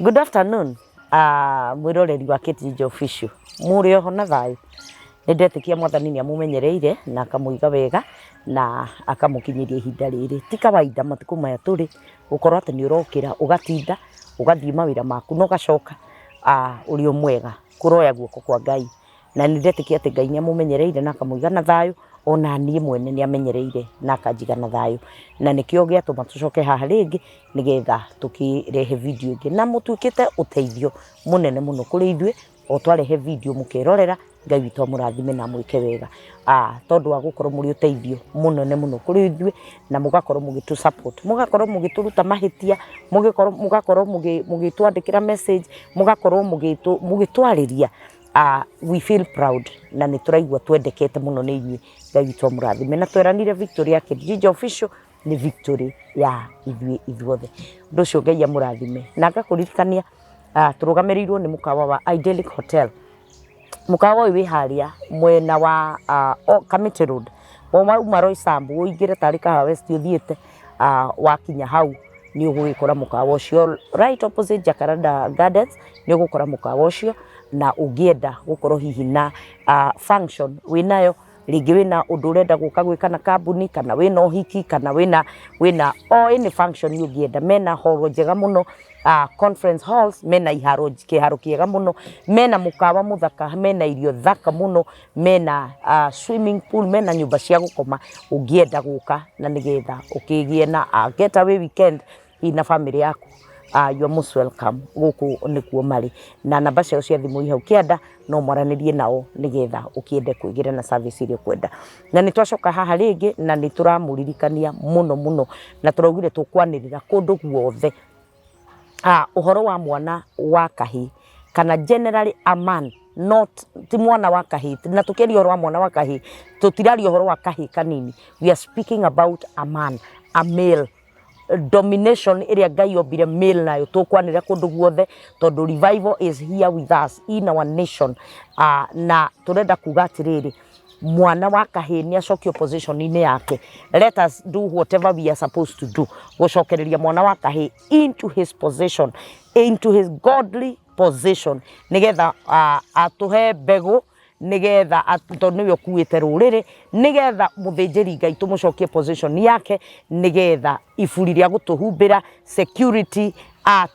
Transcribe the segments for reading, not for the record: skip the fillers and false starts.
Good afternoon, mwĩroreri wa Kate Ginger Official. Mũrĩ oho na thayũ? Nĩ ndetĩkia mwathani nĩ amũmenyereire na akamũiga wega na akamũkinyĩria ihinda rĩrĩ. Ti kawaida matukũ maya tũrĩ gũkorwo atĩ nĩ ũrokĩra ũgatinda ũgathiĩ mawĩra maku na ũgacoka ũrĩ o mwega. Kũroya guoko kwa Ngai. Na nĩ ndetĩkia atĩ Ngai nĩ amũmenyereire na akamũiga na thayũ, ona niĩ mwene nĩ amenyereire na akanjiga na thayũ. Na nĩkĩo gĩatũma tũcoke haha rĩngĩ nĩgetha tũkĩrehe video ĩngĩ. Na mũtuĩkĩte ũteithio mũnene mũno kũrĩ ithuĩ, o twarehe video mũkerorera, Ngai witũ amũrathime na amwĩke wega. Tondũ wa gũkorwo mũrĩ ũteithio mũnene mũno kũrĩ ithuĩ, na mũgakorwo mũgĩtũ support, mũgakorwo mũgĩtũruta mahĩtia, mũgakorwo mũgĩtwandĩkĩra message, mũgakorwo mũgĩtwarĩria. We feel proud na nĩ tũraigua twendekete mũno nĩ inyuĩ. Ngai witũ amũrathime. Na tweranire victory ya Kate Ginger Official nĩ victory ya ithuĩ ithuothe. Ũndũ ũcio Ngai amũrathime. Na ngakũririkania tũrũgamĩrĩirwo nĩ mũkawa wa Idyllic Hotel. Mũkawa ũyũ wĩ harĩa mwena wa Kamiti Road. Wauma Roysambu ũingĩre tarĩ Kahawa West ũthiĩte, wakinya hau nĩ ũgũgĩkora mũkawa ũcio right opposite Jacaranda Gardens nĩ ũgũkora mũkawa ũcio, na ũngĩenda gũkorwo hihi na function wĩnayo, rĩngĩ wĩna ũndũ ũrenda gũka gwĩka na kambuni, kana wĩna ũhiki, kana wĩna o any function ũngĩenda, mena hall njega mũno, conference halls, mena iharo, kĩharo kĩega mũno, mena mũkawa mũthaka, mena irio thaka mũno, mena swimming pool, mena nyũmba cia gũkoma ũngĩenda gũka na nĩgetha ũkĩgĩe na getaway weekend hihi na family yaku. You are most welcome. Gũkũ nĩkuo marĩ na namba ciao cia thimũ i hau kĩanda, no mwaranĩrie nao nĩgetha ũkĩende kwĩgĩra na service ĩrĩa ũkwenda. Na nĩ twacoka haha rĩngĩ na nĩ tũramũririkania mũno mũno, na tũraugire tũkwanĩrĩra kũndũ guothe ũhoro wa mwana wa kahĩĩ, kana generally a man, not ti mwana wa kahĩĩ. Na tũkĩaria ũhoro wa mwana wa kahĩĩ, tũtiraria ũhoro wa kahĩĩ kanini. We are speaking about a man, a male domination ĩrĩa Ngai ombire male nayo. Tũkwanĩrĩra kũndũ guothe tondũ revival is here with us in our nation. Na tũrenda kuga atĩrĩrĩ, mwana wa kahĩĩ nĩ acokio position-inĩ yake. Let us do whatever we are supposed to do gũcokereria mwana wa kahĩĩ into his position, into his godly position, nĩgetha atũhe mbegũ, nĩgetha tondũ nĩwe ũkuĩte rũrĩrĩ, nĩgetha mũthĩnjĩri Ngai tũmũcokie position yake, nĩgetha iburi rĩa gũtũhumbĩra security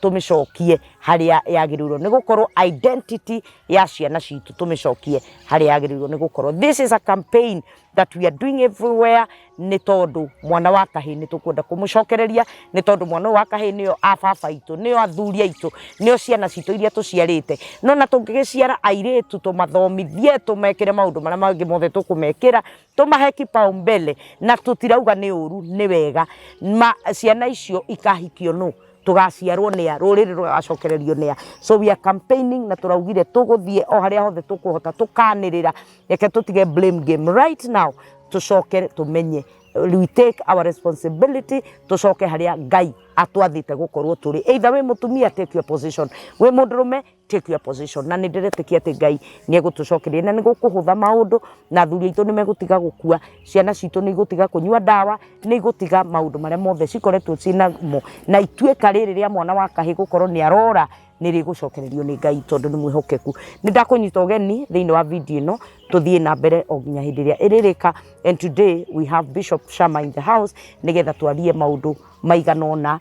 tũmĩcokie harĩa yagĩrĩirwo nĩ gũkorwo, identity ya ciana citũ tũmĩcokie harĩa yagĩrĩirwo nĩ gũkorwo. This is a campaign that we are doing everywhere, nĩ tondũ mwana wa kahĩĩ nĩ tũkwenda kũmũcokereria, nĩ tondũ mwana ũyũ wa kahĩĩ nĩo a baba aitũ, nĩo athuri aitũ, nĩo ciana citũ iria tũciarĩte. No na tũngĩgĩciara airĩtu, tũmathomithie, tũmekĩre maũndũ marĩa mangĩ mothe tũkũmekĩra, tũmahe kipaumbele, na tũtirauga nĩ ũru, nĩ wega. Ma ciana icio ikahikio nũ? Tũgaciarwo nĩa? Rũrĩrĩ rũgacokererio nĩa? So we are campaigning, na tũraugire tũgũthiĩ o harĩa hothe tũkũhota tũkanĩrĩra. Reke tũtige blame game right now, tũcoke tũmenye we take our responsibility, tũcoke harĩa Ngai atwathĩte gũkorwo tũrĩ. Either wĩ mũtumia, take your position, wĩ mũndũrũme, take your position. Na nĩ ndĩretĩkia atĩ Ngai nĩ egũtũcokeria na nĩ gũkũhũtha maũndũ, na athuri aitũ nĩ megũtiga gũkua, ciana citũ nĩ igũtiga kũnyua ndawa, nĩ igũtiga maũndũ marĩa mothe cikoretwo ciĩnamo, na ituĩka rĩrĩ rĩa mwana wa kahĩĩ gũkorwo nĩ arora nĩ rĩgũcokererio nĩ Ngai, tondũ nĩ mwĩhokeku. Nĩ ndakũnyita ũgeni thĩinĩ wa video ĩno, tũthiĩ na mbere o nginya hĩndĩ ĩrĩa ĩrĩrĩka. And today we have Bishop Shama in the house nĩgetha twarie maũndũ maigana ũna,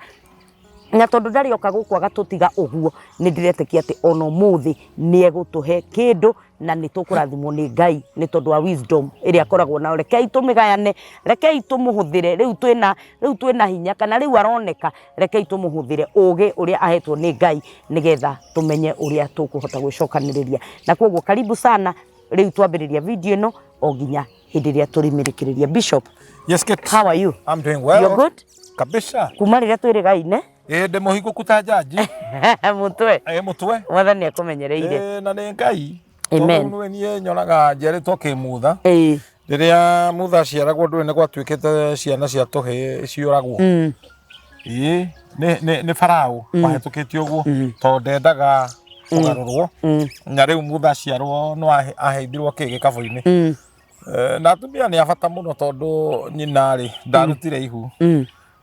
na tondũ ndarĩ oka gũkũ agatũtiga ũguo, nĩ ndĩretĩkia atĩ ona ũmũthĩ nĩ egũtũhe kĩndũ na nĩ tũkũrathimwo nĩ Ngai nĩ tondũ wa wisdom ĩrĩa akoragwo nayo. Rekei tũmĩgayane, rekei tũmũhũthĩre. Rĩu twĩna hinya, kana rĩu aroneka, rekei tũmũhũthĩre ũgĩ ũrĩa ahetwo nĩ Ngai nĩgetha tũmenye ũrĩa tũkũhota gwĩcokanĩrĩria. Na koguo karibu sana. Rĩu twambĩrĩria video ĩno o nginya hĩndĩ ĩrĩa tũrĩmĩrĩkĩrĩria. Bishop. Yes, Kate. How are you? I'm doing well. You're good? Kabisa. Kuma rĩrĩa twĩrĩgaine. Ĩ, ndĩ mũhingũku ta njanji. Mũtwe. Ĩ, mũtwe. Mwathani akũmenyereire. Ĩ, na nĩ Ngai. Amen. Tondũ nĩwe niĩ nyonaga njiarĩtwo kĩmutha. Rĩrĩa mutha aciaragwo, ndũĩ nĩ gwatuĩkĩte ciana cia tũhĩĩ ciũragwo. Ĩ, nĩ Farao wahĩtũkĩtie ũguo tondũ ndendaga kũgarũrwo. Na rĩu mutha aciarwo no aheithirwo kĩ gĩkabũ-inĩ. Na atumia nĩ a bata mũno, tondũ nyina rĩ ndarutire ihu.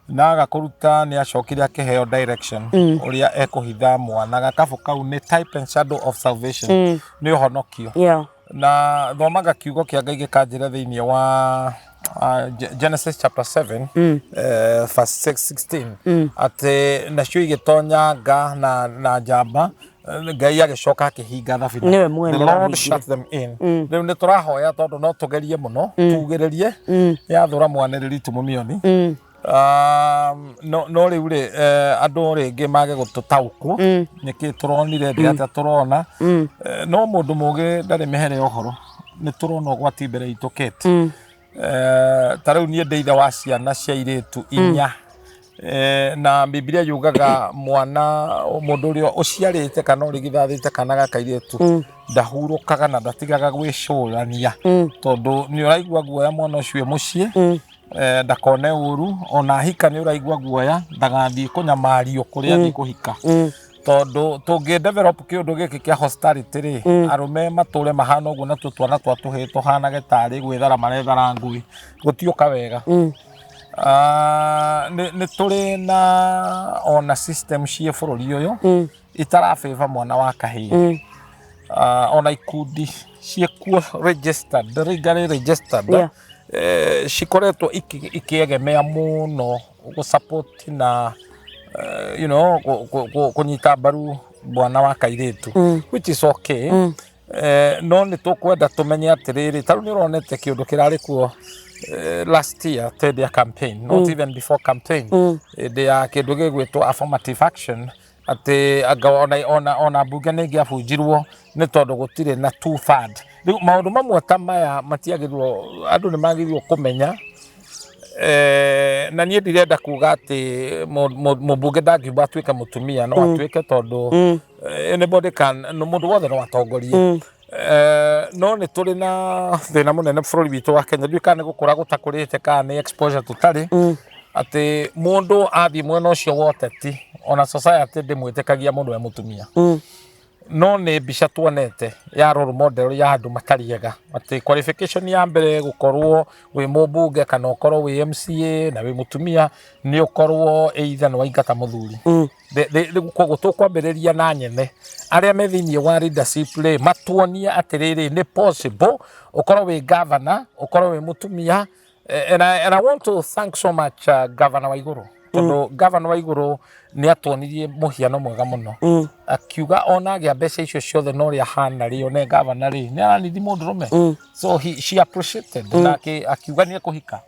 Na aga kũruta nĩ acokire akĩheo direction ũrĩa ekũhitha mwana. Gakabũ kau nĩ type and shadow of salvation, nĩ ũhonokio. Na thomaga kiugo kĩa Ngai gĩkanjĩra thĩinĩ wa Genesis chapter 7 verse 6 16 atĩ nacio igĩtonya nga na njamba, Ngai agĩcoka akĩhinga thabina. Nĩwe mwene The Lord wahingire. shut them in. Rĩu nĩ tũrahoya tondũ no tũgerie mũno tugĩrĩrie yathũra mwanĩrĩri tumumioni. No rĩu rĩ, andũ rĩngĩ mage gũtũtaũkwo nĩkĩ tũronire ndĩ atĩa tũrona. No mũndũ mũgĩ ndarĩ mĩhere ya ũhoro, nĩ tũrona ũgwati mbere itũ Kate. Ta rĩu niĩ ndĩ ithe wa ciana cia airĩtu 4. Na Bibilia yugaga mwana mũndũ ũrĩa ũciarĩte kana ũrigithathĩte kana gakairĩtu ndahurũkaga na ndatigaga gwĩcũrania, tondũ nĩ ũraigua guoya mwana ũcio e mũciĩ ndakone ũru, ona ahika nĩ ũraigua guoya ndagathiĩ kũnyamario kũrĩa athiĩ kũhika, tondũ tũngĩ develop kĩũndũ gĩkĩ kĩa hostility rĩ, arũme matũre mahana ũguo natuo twana twa tũhĩĩ tũhanage tarĩ gwĩthara marethara ngui, gũtiũka wega. Nĩ tũrĩ na ona system ciĩ bũrũri ũyũ itarabĩba mwana wa kahĩĩ. Ona ikundi ciĩkuo registered, legally registered, cikoretwo ikĩegemea mũno gũ support na kũnyita mbaru mwana wa kairĩtu, which is okay. No nĩ tũkwenda tũmenye atĩrĩrĩ, ta rĩu nĩ ũronete kĩũndũ kĩrarĩ kuo last year hĩndĩ ya campaign, not even before campaign, hĩndĩ ya kĩndũ gĩgwĩtwo affirmative action, atĩ anga ona mbunge nĩ ĩngĩabunjirwo nĩ tondũ gũtirĩ na two third. Rĩu maũndũ mamwe ta maya matiagĩrĩirwo, andũ nĩ magĩrĩirwo kũmenya. Na niĩ ndirenda kuga atĩ mũmbunge ndangiuga atuĩke mũtumia, no atuĩke tondũ anybody can, no mũndũ wothe no atongorie. No nĩ tũrĩ na thĩna mũnene bũrũri witũ wa Kenya, ndiũĩ kana nĩ gũkũra gũtakũrĩte kana nĩ exposure tũtarĩ, atĩ mũndũ athiĩ mwena ũcio wa ũteti, ona society ndĩmwĩtĩkagia mũndũ e mũtumia. No nĩ mbica tuonete ya role model ya andũ matarĩ ega, atĩ qualification ya mbere gũkorwo wĩ mũmbunge kana ũkorwo wĩ MCA na wĩ mũtumia nĩ ũkorwo either nĩ waingata mũthuri. Koguo tũkwambĩrĩria na nyene arĩa me thĩinĩ wa leadership rĩ, matuonie atĩrĩrĩ, nĩ possible ũkorwo wĩ governor, ũkorwo wĩ mũtumia. And I want to thank so much Governor Waiguru, tondũ Governor Waiguru nĩ atuonirie mũhiano mwega mũno, akiuga ona agĩa mbeca icio ciothe na ũrĩa ahana rĩ, one governor rĩ, nĩ aranithi mũndũrũme. So she appreciated na akiuga nĩ ekũhika.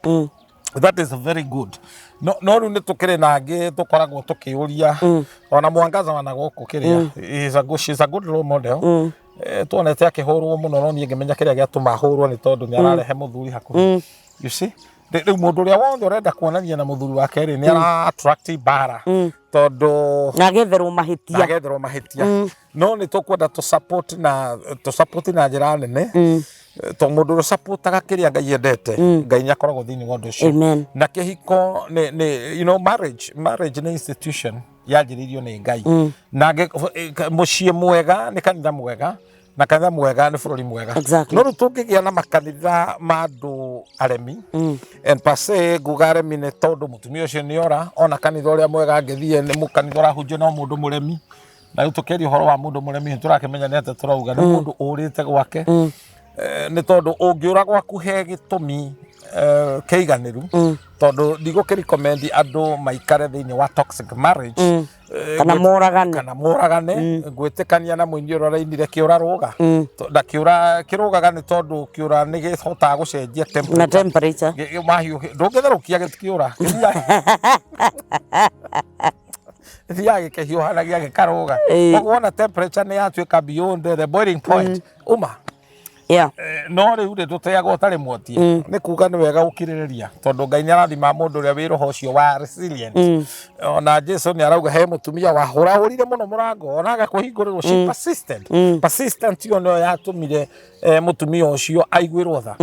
That is very good. No rĩu nĩ tũkĩrĩ na angĩ tũkoragwo tũkĩũria, ona Mwangaza wana gũkũ kĩrĩa is a good, she's a good role model. Tuonete akĩhũrwo mũno, no niĩ ngĩmenya kĩrĩa gĩatũma ahũrwo nĩ tondũ nĩ ararehe mũthuri hakuhĩ, you see. Rĩu mũndũ ũrĩa wothe ũrenda kuonania na mũthuri wake rĩ, nĩ ara attract mbara, tondũ na agetherwo mahĩtia. Agetherwo mahĩtia. No nĩ tũkwenda tũ support na tũ support na njĩra nene, tondũ mũndũ ũrĩa supportaga kĩrĩa Ngai endete, Ngai nĩ akoragwo thĩinĩ wa ũndũ ũcio. Amen. Na kĩhiko nĩ marriage nĩ institution yanjĩrĩirio nĩ Ngai, na mũciĩ mwega nĩ kanitha mwega, na kanitha mwega nĩ bũrũri mwega. No rĩu tũngĩgĩa na makanitha ma andũ aremi, and per se nguga aremi nĩ tondũ mũtumia ũcio nĩ ora, ona kanitha ũrĩa mwega angĩthiĩ nĩ mũkanitha ũrahunjio no mũndũ mũremi. Na rĩu tũkĩaria ũhoro wa mũndũ mũremi, nĩ tũrakĩmenya nĩ atĩa tũrauga, nĩ mũndũ ũrĩte gwake. Nĩ tondũ ũngĩũra gwaku he gĩtũmi kĩiganĩru, tondũ ndigũkĩ andũ maikare thĩinĩ wa toxic marriage kana moragane. Kana moragane. Ngwĩtĩkania na mũini ũrĩa ũrainire kĩũra rũga. Na kĩũra kĩrũgaga nĩ tondũ kĩũra nĩ kĩhotaga gũcenjia na temperature. Temperature. Mahiũ ndũngĩtherũkia gĩtikĩũra, gĩthiaga gĩkĩhiũhanagia gĩkarũga. Koguo wona temperature nĩ yatuĩka beyond the boiling point, uma. No rĩu rĩ, tũteagwo ũtarĩ mwotie, nĩ kuga nĩ wega gũkirĩrĩria, tondũ Ngai nĩ arathima mũndũ ũrĩa wĩ roho ũcio wa resilient. Ona Jesu nĩ arauga he mũtumia wahũrahũrire mũno mũrango ona aga kũhingũrĩrwo, she persisted. Persistent ĩyo nĩyo yatũmire mũtumia ũcio aiguĩrwo tha.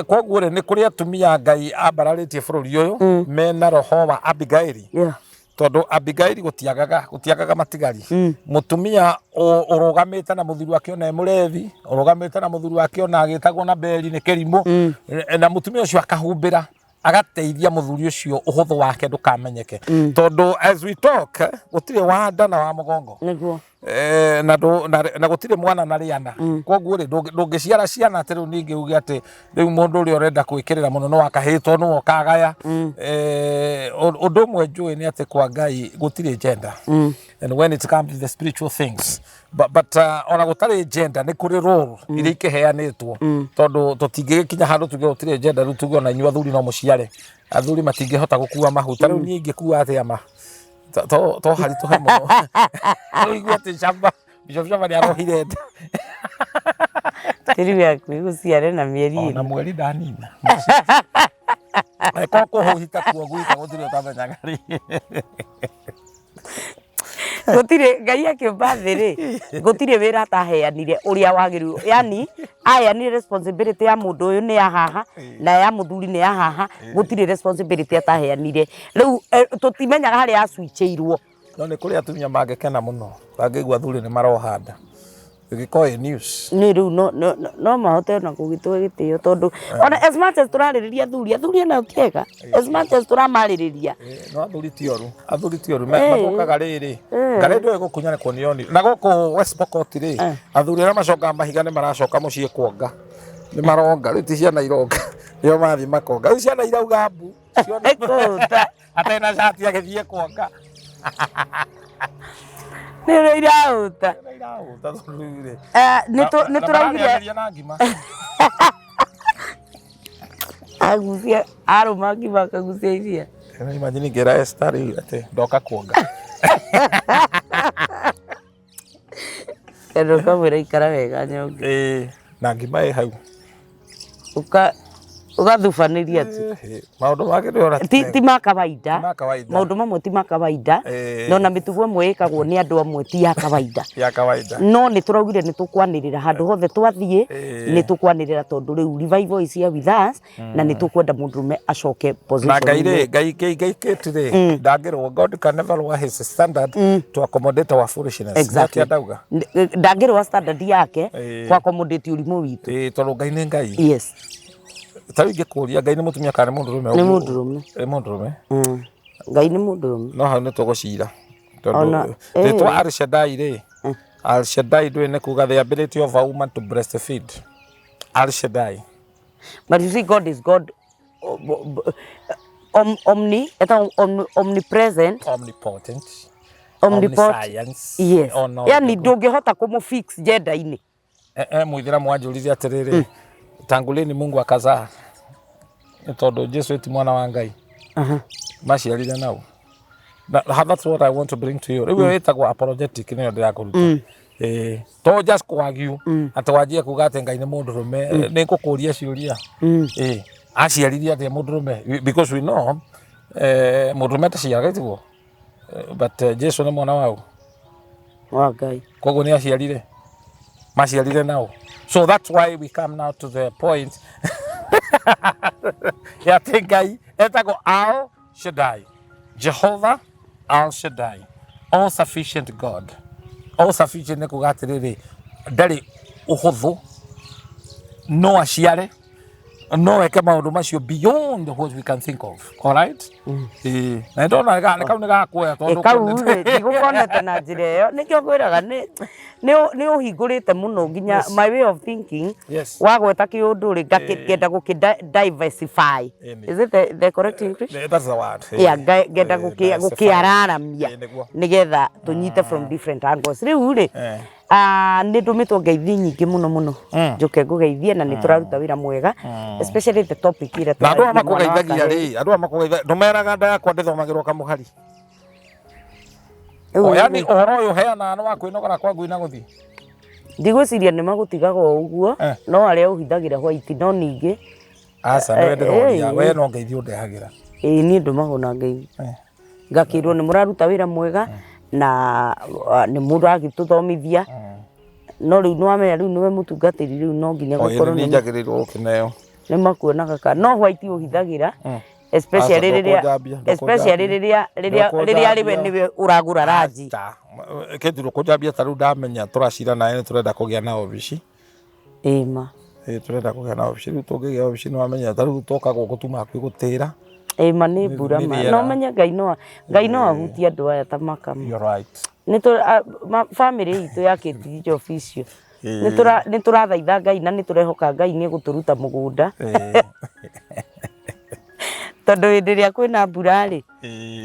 Koguo rĩ, nĩ kũrĩ atumia Ngai ambararĩtie bũrũri ũyũ mena roho wa Abigaili, tondũ Abigaili gũtiagaga matigari. Mũtumia ũrũgamĩte na mũthuri wake ona e mũrevi, ũrũgamĩte na mũthuri wake ona agĩtagwo na beri nĩ kĩrimũ, na mũtumia ũcio akahumbĩra. Agateithia mũthuri ũcio ũhũthũ wake ndũkamenyeke, tondũ as we talk gũtirĩ wa nda na wa mũgongo. Na, na gũtirĩ mwana na rĩana. Koguo rĩ, ndũngĩciara ciana atĩ rĩu ningĩ uge atĩ rĩu mũndũ ũrĩa ũrenda gwĩkĩrĩra mũno nĩ wakahĩĩ tondũ nĩwe ũkagaya. Ũndũ ũmwe njũĩ nĩ atĩ kwa Ngai gũtirĩ gender. And when it comes to the spiritual things, but ona gũtarĩ gender, nĩ kũrĩ role iria ikĩheanĩtwo, tondũ tũtingĩgĩkinya handũ tuge gũtirĩ gender, rĩu tuge ona inyuĩ athuri no mũciare. Athuri matingĩhota gũkua mahu. Ta rĩu niĩ ingĩkua atĩa ma to haritũhe mũno ũigue atĩ camba Bishop Shamba nĩ arohire nda. Tĩri yaku ĩgũciare na mĩeri ona ĩna. Mweri ndanina ko kũhũhita kuo gwika gũtirĩ ũtamenyaga rĩ. Gũtirĩ Ngai akĩũmba thĩ rĩ, gũtirĩ wĩra ataheanire ũrĩa wagĩrĩirwo, yani aheanire responsibility ya mũndũ ũyũ nĩ ya haha na ya mũthuri nĩ ya haha. Gũtirĩ responsibility ataheanire. Rĩu tũtimenyaga harĩa acwitchĩirwo. No nĩ kũrĩ atumia mangĩkena mũno mangĩigua athuri nĩ maroha nda, ĩgĩkorwo ĩ news. Nĩ rĩu no mahote ona kũgĩtũhe gĩtĩo, tondũ ona as much as tũrarĩrĩria athuri, athuri onao ti ega, as much as tũramarĩrĩria. No athuri ti oru, athuri ti oru. Mathũkaga rĩrĩ ngarĩ ndũĩ gũkunya nĩ kuonio na gũkũ West Pokot rĩ, athuri arĩa macokaga mahiga nĩ maracoka mũciĩ kuonga, nĩ maronga rĩu, ti ciana ironga, nĩo mathiĩ makonga rĩu, ciana irauga mbu. Kũũta. Atarĩ na cati agĩthiĩ kuonga. Nĩ ũrĩa iraũta. Iraũta tondũ rĩu rĩ Nĩ tũraugire mararĩanĩria na ngima. Agucia arũma ngima akagucia iria. Imagine ngĩra Esther rĩu atĩ ndoka kuonga. Tondũ ũkamwĩra ikara wega nyonge. Ĩĩ, na ngima ĩ hau. Ũgathubanĩria tu. Maũndũ mangĩ ndĩrona ti ma kawaida. Ti ma kawaida. Maũndũ mamwe ti ma kawaida. Na ona mĩtugo ĩmwe ĩkagwo nĩ andũ amwe ti ya kawaida. Ya kawaida. No nĩ tũraugire nĩ tũkwanĩrĩra handũ hothe twathiĩ. Nĩ tũkwanĩrĩra tondũ rĩu revival is here with us, na nĩ tũkwenda mũndũrũme acoke na Ngai rĩ, Ngai Ngai Ngai kĩti rĩ, ndangĩrwo. God can never lower his standard to accommodate our foolishness. Exactly. Nĩkĩo ndauga. Ndangĩrũa standard yake kwa accommodate ũrimũ witũ. Ĩĩ, tondũ Ngai nĩ Ngai. Ta rĩu ingĩkũria, Ngai nĩ mũtumia kana nĩ mũndũrũme? Nĩ mũndũrũme. Nĩ mũndũrũme. Ngai nĩ mũndũrũme. No hau nĩ tũgũcira tondũ rĩtwa Al Shaddai rĩ, Al Shaddai ndũĩ nĩ kuga the ability of a woman to breastfeed. Al Shaddai. But you see, God is God, omni etagwo omnipresent. Omnipotent. Omnipotent. Omniscience. Yes. All yani ndũngĩhota kũmũfix gender-inĩ. Mũithĩramu wanjũririe atĩrĩrĩ, tangu lini Mungu akazaa? Nĩ tondũ Jesu ti mwana wa Ngai, maciarire nau. That's what I want to bring to you. Rĩu ĩyo ĩtagwo apologetic, nĩyo ndĩrakũruta. Ĩĩ, to just kũargue atĩ wanjie kuga atĩ Ngai nĩ mũndũrũme, nĩ ngũkũria ciũria. Ĩĩ, aciarire atĩa mũndũrũme? Because we know mũndũrũme ndaciaraga, tiguo? But Jesu nĩ mwana wau? Wa Ngai. Koguo nĩ aciarire, maciarire nao. So that's why we come now to the point ya atĩ Ngai etagwo Al Shaddai, Jehovah Al Shaddai, all sufficient God. All sufficient nĩ kuga atĩrĩrĩ, ndarĩ ũhũthũ, no aciare, no eke maũndũ macio beyond what we can think of. All right. Ĩĩ, na ndona kau nĩ gakuoya tondũ kau rĩ, ndigũkonete na njĩra ĩyo. Nĩkĩo ngwĩraga nĩ ũhingũrĩte mũno nginya my way of thinking. Wagweta kĩũndũ rĩ, ngenda gũkĩ diversify. Is it the correct English? That's the word. Yeah, ngenda gũkĩararamia nĩgetha tũnyite from different angles. Rĩu rĩ, nĩ ndũmĩtwo ngeithi nyingĩ mũno mũno, njũke ngũgeithie, na nĩ tũraruta wĩra mwega, especially the topic ĩrĩa na andũ aya tũrarĩria, mwana wa makũgeithagia kahĩĩ. Rĩ, andũ aya makũgeithagia, ndũmeraga nda yakwa ndĩthomagĩrwo kamũhari. Rĩu O, yani ũhoro ũyũ ũheanaga nĩ wa kwĩnogora kwa ngui na gũthiĩ. Ndigwĩciria nĩ magũtigaga o ũguo. No arĩa ũhithagĩra white, no ningĩ Aca, nĩwe ndĩroria, we no ngeithi ũndehagĩra. Ĩĩ, niĩ ndũmagwo na ngeithi, ngakĩrwo nĩ mũraruta wĩra mwega na nĩ mũragĩtũthomithia, no rĩu nĩ wamenya rĩu nĩwe mũtungatĩri, rĩu no nginya O ĩĩ, gũkorwo nĩ nĩ njagĩrĩirwo gũkĩneo. Nĩ makuonaga ka no white ũhithagĩra, especially Aca, rĩrĩa ndũkũnjambia, especially ndũkũnjambia. rĩrĩa rĩrĩa rĩwe Ndũkũnjambia. nĩwe ũragũra ranji. Aca, kĩndũ ndũkũnjambia. Ta rĩu ndamenya tũracira nawe nĩ tũrenda kũgĩa na obici. Ĩma. Ĩĩ tũrenda kũgĩa na wabici rĩu tũngĩgĩa wabici nĩ wamenya ta rĩu twoka gũkũ tuma hakuhĩ gũtĩra. Ĩĩ ma nĩ mbura Nĩ ma. rĩera. Na ũmenye Ngai no Ngai no ahutie andũ aya ta makama. You're right. Nĩ tũ family itũ ya Kĩndirija official. Nĩ tũra nĩ tũrathaitha Ngai na nĩ tũrehoka Ngai nĩ egũtũruta mũgũnda. Tondũ hĩndĩ ĩrĩa kwĩna mbura rĩ,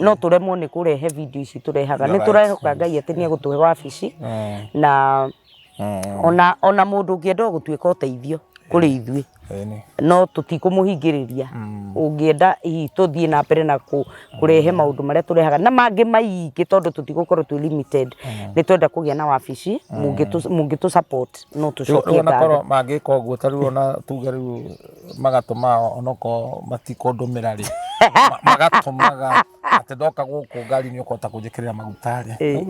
no tũremwo nĩ kũrehe video ici tũrehaga. Nĩ tũrehoka Ngai atĩ nĩ egũtũhe wabici na ona mũndũ ũngĩenda o gũtuĩka ũteithio kũrĩ ithuĩ no tũtikũmũhingĩrĩria. Ũngĩenda hihi tũthiĩ na mbere na kũrehe maũndũ marĩa tũrehaga na mangĩ maingĩ tondũ tũtigũkorwo twĩ limited. Nĩ twenda kũgĩa na wabici mũngĩtũ support no tũcokie Rĩu ona ngatho. korwo mangĩka ũguo ta rĩu ona tuge rĩu magatũma onokorwo matikũndũmĩra rĩ, magatũmaga atĩ ndoka gũkũ ngari nĩ ũkũhota kũnjĩkĩrĩra maguta rĩ.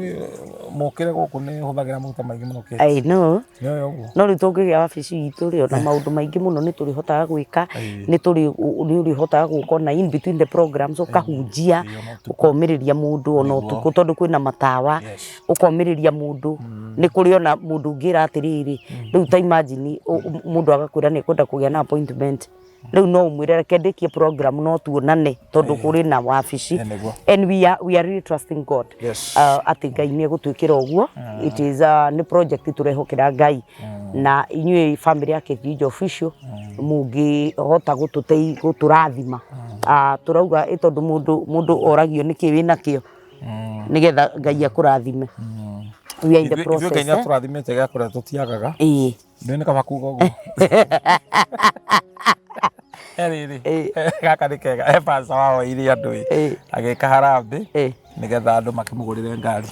Mũkĩre gũkũ nĩ hũthagĩra maguta maingĩ mũno kĩ. I know. Nĩ ũĩ ũguo. No rĩu tũngĩgĩa wabici itũ rĩ, ona maũndũ maingĩ mũno nĩ tũrĩhotaga gwĩka, nĩ tũrĩ nĩ ũrĩhotaga gũka ona in between the programs ũkahunjia, ũkomĩrĩria mũndũ ona ũtukũ tondũ kwĩna matawa, ũkomĩrĩria mũndũ. Nĩ kũrĩ ona mũndũ ũngĩra atĩrĩrĩ, rĩu ta imagine mũndũ agakwĩra nĩ ekwenda kũgĩa na appointment, rĩu no ũmwĩre reke ndĩkie program no tuonane tondũ kũrĩ na wabici. Ĩ, nĩguo. And we are really trusting God atĩ Ngai nĩ egũtwĩkĩra ũguo. It is nĩ project tũrehokera Ngai na inyuĩ family ya Kĩnjinja official mũngĩhota gũtũtei gũtũrathima. Tũrauga ĩ tondũ mũndũ oragio nĩkĩ wĩnakĩo nĩgetha Ngai akũrathime. We are in the Ithuĩ process. Ngai nĩ atũrathimĩte gĩa kũrĩa tũtiagaga. Nĩ nĩ kaba kuga ũguo. He rĩrĩ, gaka nĩ kega. He pastor wahoeire andũ ĩ, agĩka harambĩ nĩgetha andũ makĩmũgũrĩre ngari.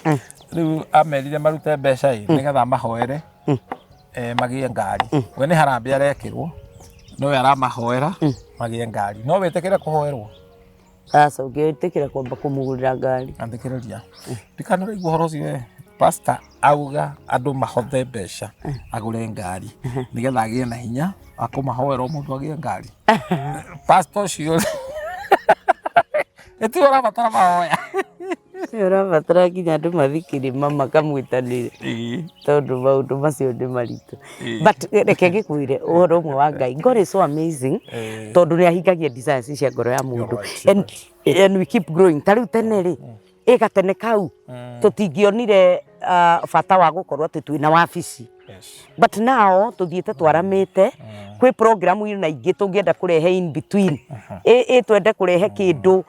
Rĩu amerire marute mbeca ĩ, nĩgetha amahoere magĩe ngari. We nĩ harambĩ arekĩrwo, nowe aramahoera magĩe ngari. No wĩtĩkĩre kũhoerwo? Aca, ũngĩtĩkĩra kwamba kũmũgũrĩra ngari. Athikĩrĩria. Ndikana ũraigua ũhoro ũcio we. Pastor auga andũ mahothe mbeca agũre ngari nĩgetha agĩe na hinya wa kũmahoera o mũndũ agĩe ngari. Pastor ũcio ĩ tiwe ũrabatara mahoya. Nĩ ũrabatara nginya andũ mathiĩ kĩrĩma makamwĩtanĩre tondũ maũndũ macio nĩ maritũ. But reke ngĩkwĩre ũhoro ũmwe wa Ngai, God is so amazing tondũ nĩ ahingagia desires cia ngoro ya mũndũ and we keep growing. Ta rĩu tene rĩ, ĩ gatene kau tũtingĩonire bata wa gũkorwo atĩ twĩna wabici. But now tũthiĩte twaramĩte, kwĩ program na ingĩ tũngĩenda kũrehe in between. Ĩ twende kũrehe kĩndũ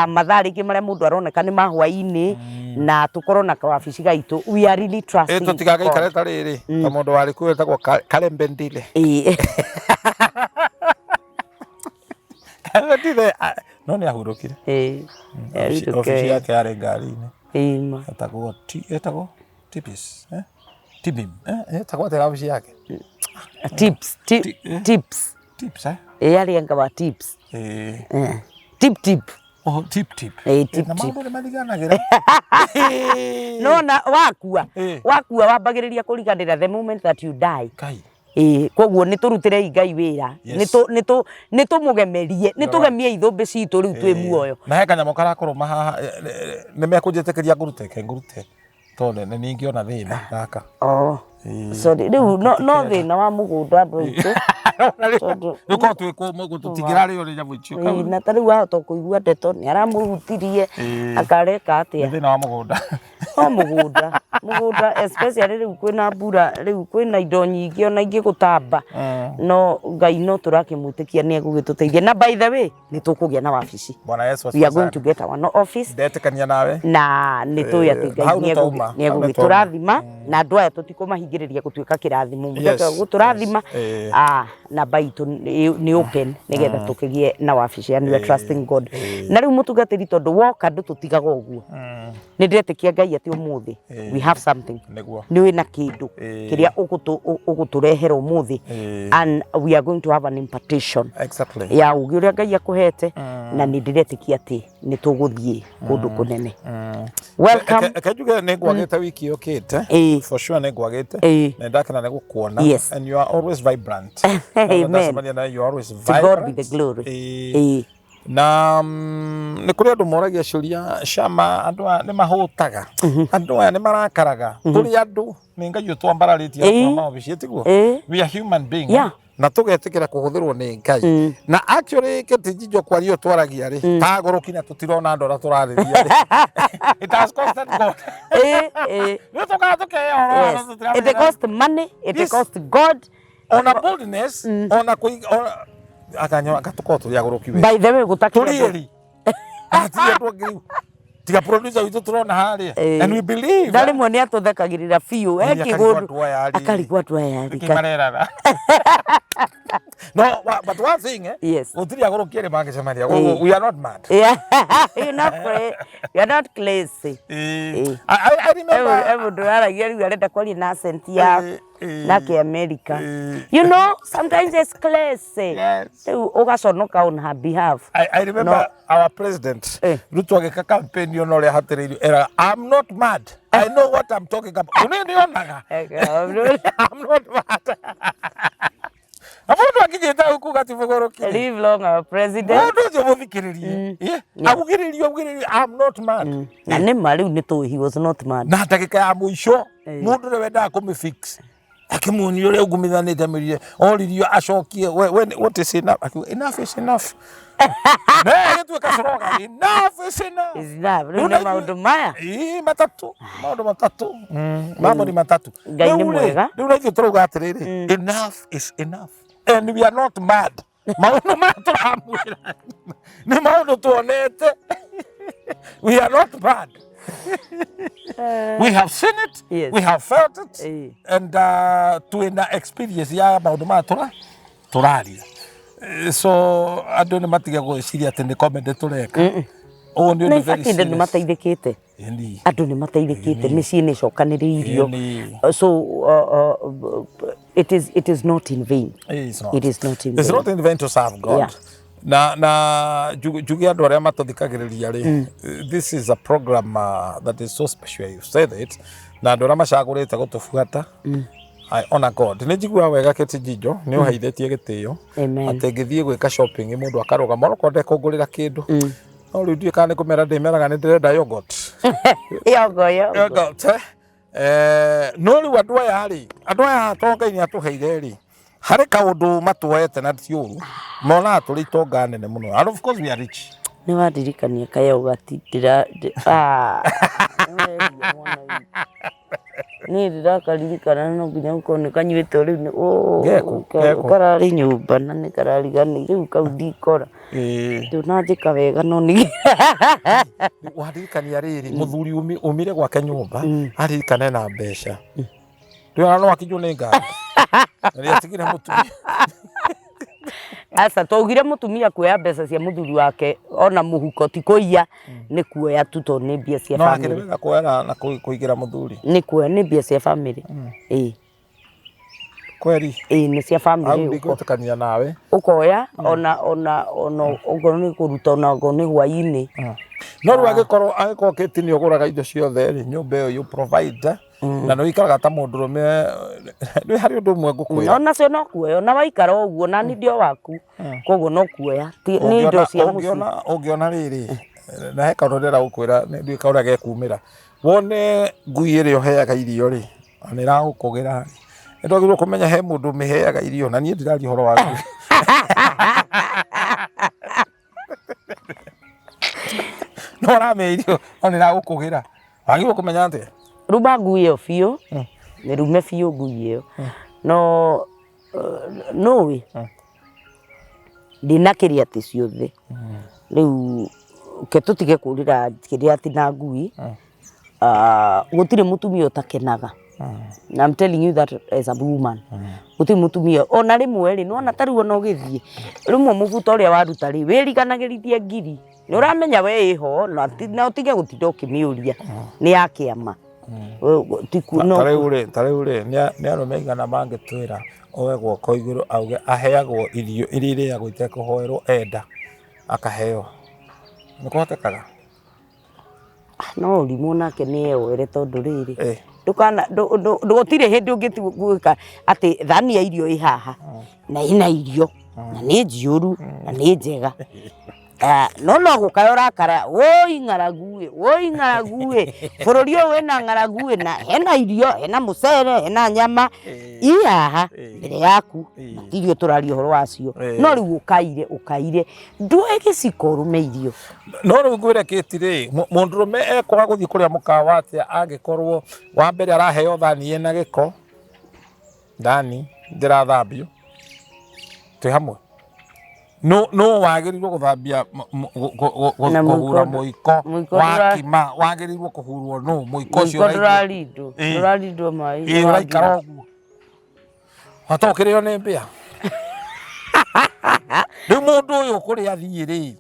mathaa rĩngĩ marĩa mũndũ aroneka nĩ ma hwaĩ-inĩ na tũkorwo na kawabici gaitũ. We are really Ĩ trusting God. tũtigagĩikare ta rĩrĩ ta mũndũ warĩ kuo wetagwo Karembe Ndile. Karembe Ndile no nĩ ahurũkire. Obici yake yarĩ ngari-inĩ. Ĩ ma. Etagwo etagwo Tipis, eh? Tibim, eh? Etagwo atĩa wabici yake? Tips, tips. Tips, eh? Ĩ yarĩ anga wa tips. Tip tip. Oh, tip tip. Tip Na tip. maũndũ nĩ mathiganagĩra. Nona wakua wakua wambagĩrĩria kũriganĩra the moment that you die. Kai. Ĩĩ koguo nĩ tũrutĩrei Ngai wĩra, nĩ tũmũgemerie, nĩ tũgemie ithũmbĩ citũ rĩu twĩ muoyo. Na he kanyamũ karakũrũma haha, nĩ mekũnjĩtĩkĩria ngũrute? Reke ngũrute tondũ nĩ ningĩona thĩna gaka. Oh, sorry, rĩu no thĩna wa mũgũnda andũ aitũ. Tondũ Rĩu korwo twĩ kũmũ tũtingĩrarĩo nĩ nyamũ icio. Ĩĩ, na ta rĩu wahota kũigua ndeto nĩ aramũhutirie akareka Nĩ atĩa. thĩna wa mũgũnda. No mũgũnda especially rĩu kwĩna mbura, rĩu kwĩna indo nyingĩ ona ingĩgũtamba, no Ngai no tũrakĩmwĩtĩkia nĩ egũgĩtũteithia. Na by the way, nĩ tũkũgĩa na wabici. Bwana Yesu We are going to get our office. Ndetĩkania nawe. Na nĩ tũĩ atĩ Ngai Hau nĩ twauma, nĩ hau nĩ egũgĩtũrathima na andũ aya tũtikũmahingĩrĩria gũtuĩka kĩrathimo. Mũndũ gũtũrathima, namba itũ nĩ open nĩgetha tũkĩgĩe na wabici and we are trusting God. Na rĩu mũtungatĩri, tondũ woka ndũtũtigaga ũguo, nĩ ndĩretĩkia Ngai atĩ ũmũthĩ we have something. Nĩguo. Nĩ wĩna kĩndũ kĩrĩa ũgũtũrehera ũmũthĩ and we are going to have an impartation ya ũgĩ ũrĩa Ngai akũhete, na nĩ ndĩretĩkia atĩ nĩ tũgũthiĩ kũndũ kũnene. Welcome. Reke njuge nĩ ngwagĩte wiki yũkĩte. For sure nĩ ngwagĩte. Na ndakena nĩ gũkuona. And you are always vibrant. Amen. Ndacemania nawe, you are always To God be vibrant. the glory. Na nĩ kũrĩ andũ moragia ciũria cama, andũ aya nĩ mahũtaga, andũ aya nĩ marakaraga. Tũrĩ andũ, nĩ Ngai ũtwambararĩtie atũma maobici, tiguo? We are human being. Na tũgetĩkĩra kũhũthĩrwo nĩ Ngai. Na actually Kate Njijo, kwaria twaragia rĩ, ta agũrũki na tũtirona andũ arĩa tũrarĩria rĩ. It has costed God. Nĩ tũkaga tũkeheo ũhoro wa Yes. It cost money, it cost God. Ona boldness, ona kũiga ona akanyo agatũkorwo tũrĩ agũrũki we. By the way, gũtakĩrĩ Tũrĩ eri. Hatirĩ andũ angĩ rĩu. Tiga producer witũ tũrona harĩa. And we believe. Na rĩmwe nĩ atũthekagĩrĩra biũ. Ĩĩ, akarigwo andũ aya rĩ. Akarigwo andũ aya rĩ. Nĩkĩ marerara? No, but one thing, eh? Gũtirĩ agũrũki erĩ mangĩcemania. We are not mad. Yeah. You're not crazy. You're not crazy. I remember. He mũndũ ũraragia rĩu arenda kwaria na accent ya na kĩ-America. Sometimes it's crazy. Rĩu ũgaconoka on her behalf. I remember No. Our president Ruto agĩka campaign ona ũrĩa hatĩrĩirio eraga, "I'm not mad. I know what I'm talking about." Nĩ nĩonaga. I'm not mad. Na mũndũ akinyĩte hau kuga ti mũgũrũki. Live long, our president. Mũndũ ũcio mũthikĩrĩrie. Augĩrĩrio augĩrĩrio, "I'm not mad." Na nĩ ma rĩu nĩ tũĩ he was not mad. Na ndagĩka ya mũico mũndũ ũrĩa wendaga kũmĩ fix akĩmuonia ũrĩa ungumithanĩte mĩrire oririo acokie we, what is enough? Akiuga, "Enough is enough." Na ĩgĩtuĩka slogan, "Enough is enough." Is enough. Rĩu Rĩu nĩ na maũndũ maya. Ĩĩ, matatũ, maũndũ matatũ. Mambo matatũ. Ngai nĩ Rĩu rĩ, mwega. Rĩu na ithuĩ tũrauga atĩrĩrĩ, enough is enough and we are not mad. Maũndũ maya tũramwĩra nĩ maũndũ tuonete. We are not mad. We have seen it. We have felt it. And twĩna experience ya maũndũ maya tũraria. So andũ nĩ matige gwĩciria atĩ nĩ comedy tũreka. Ũũ nĩ Na ũndũ very in fact andũ nĩ serious. mateithĩkĩte. Ĩni. Andũ nĩ mateithĩkĩte, mĩciĩ nĩ ĩcokanĩrĩirio. Ĩni. So it is not in vain. It's not. It is not in It's vain. not in vain to serve God. Na njuge andũ arĩa matũthikagĩrĩria rĩ, this is a program that is so special, you said it, na andũ arĩa macagũrĩte gũtũbuata, I honor God. Nĩ njiguaga wega, Kate Njijo, nĩ ũheithĩtie gĩtĩo Amen. atĩ ngĩthiĩ gwĩka shopping mũndũ akarũgama onokorwo ndekũngũrĩra kĩndũ, no rĩu ndiũĩ kana nĩ kũmera ndĩmeraga nĩ ndĩrenda yogurt. Yogo yogo. Yogurt, eh? No rĩu andũ aya rĩ, andũ aya to Ngai nĩ atũheire rĩ, harĩ kaũndũ matuoete na ti ũru, monaga tũrĩ itonga nene mũno, and of course we are rich. Nĩ wandirikania kayogati ndĩra ah, nĩweria mwana witũ. Niĩ ndĩrakaririkana no nginya gũkorwo nĩ kanyuĩtwo rĩu nĩ oh, Geku, geku. Kararĩ nyũmba na nĩ karariganĩire rĩu kau ndikora. Ndũnanjĩka wega no nĩ Wandirikania rĩrĩ, mũthuri umire gwake nyũmba aririkane na mbeca rĩu ona no akinywo nĩ ngari na nĩatigire mũtumia. Aca, twaugire mũtumia kuoya mbeca cia mũthuri wake ona mũhuko ti kũiya, nĩ kuoya tu tondũ nĩ mbia cia No akĩrĩ bamĩrĩ. Wega kuoya na kũigĩra mũthuri. Nĩ kuoya, nĩ mbia cia bamĩrĩ, ĩĩ. Kweri? Ĩĩ, nĩ cia Hau bamĩrĩ. Ndingwĩtĩkania nawe. Ũkoya ona okorwo nĩ kũruta, ona okorwo nĩ hwainĩ. No rĩu angĩkorwo Kate nĩ ũgũraga indo ciothe rĩ, nyũmba ĩyo you provide na nĩ ũikaraga ta mũndũrũme, nĩ harĩ ũndũ ũmwe ngũkwĩra. Onacio no kuoya, ona waikara ũguo na nĩ ndio waku, koguo no kuoya. Nĩ indo cia mũciĩ. Ũngĩona rĩrĩ, na he kaũndũ ndĩrenda gũkwĩra, ndiũĩ kaũrĩa gekumĩra, wone ngui ĩrĩa ũheaga irio rĩ, na nĩ ĩragũkũgĩra rĩ, nĩ twagĩrĩirwo kũmenya he mũndũ ũmĩheaga irio, na niĩ ndiraria ũhoro wa ngui. No ũramĩhe irio no nĩ ĩragũkũgĩra, wagĩrĩirwo kũmenya atĩa? Ruma ngui ĩyo biũ, mĩrume biũ ngui ĩyo, no nũĩ ndĩna kĩrĩa atĩ ciothe rĩu ke tũtige kũrĩra kĩrĩa atĩ na ngui. Ah, gũtirĩ mũtumia ũtakenaga. Na I'm telling you that as a woman, gũtirĩ mũtumia ona rĩmwe rĩ nĩwona ta rĩu ona ũgĩthiĩ rĩmwe mũbuto ũrĩa waruta rĩ wĩriganagĩrithie ngiri nĩ ũramenya we ĩho na ũtige gũtinda ũkĩmĩũria nĩ ya kĩama. Ta rĩu rĩ, nĩ arũme aigana mangĩtwĩra oe guoko igũrũ auge aheagwo irio iria irĩagwo itekũhoerwo, enda akaheo? Nĩ kũhotekaga? No ũrimũ nake nĩ eyoere tondũ rĩrĩ ndũkana gũtirĩ hĩndĩ ũngĩtuĩka atĩ thani ya irio ĩ haha na ĩna irio na nĩ njiyũru na nĩ njega. Ah, no no gũkaya ũrakara woi ng'aragu ĩ woi ng'aragu ĩ bũrũri ũyũ wĩna ng'aragu ĩ na hena irio hena mũcere hena nyama i haha mbere yaku na ti irio tũraria ũhoro wacio no rĩu ũkaire ũkaire nduoe gĩciko ũrũme irio. No rĩu ngwĩre Kate rĩ, mũndũrũme ekwaga gũthiĩ kũrĩa mũkawa atĩa angĩkorwo wa mbere araheo thani ĩna gĩko, thani ndĩrathambio, twĩ hamwe? Nũ nũ wagĩrĩirwo gũthambia Na mũiko kũhura mũiko mũiko wa ndũra kima wagĩrĩirwo kũhurwo nũ mũiko ũcio mũiko ũraigwo ndũrarindwo Ĩĩ. ndũrarindwo maĩ Ĩĩ, ũraikara ũguo wata ũkĩrĩo nĩ mbĩa rĩu mũndũ ũyũ kũrĩa athiĩ rĩ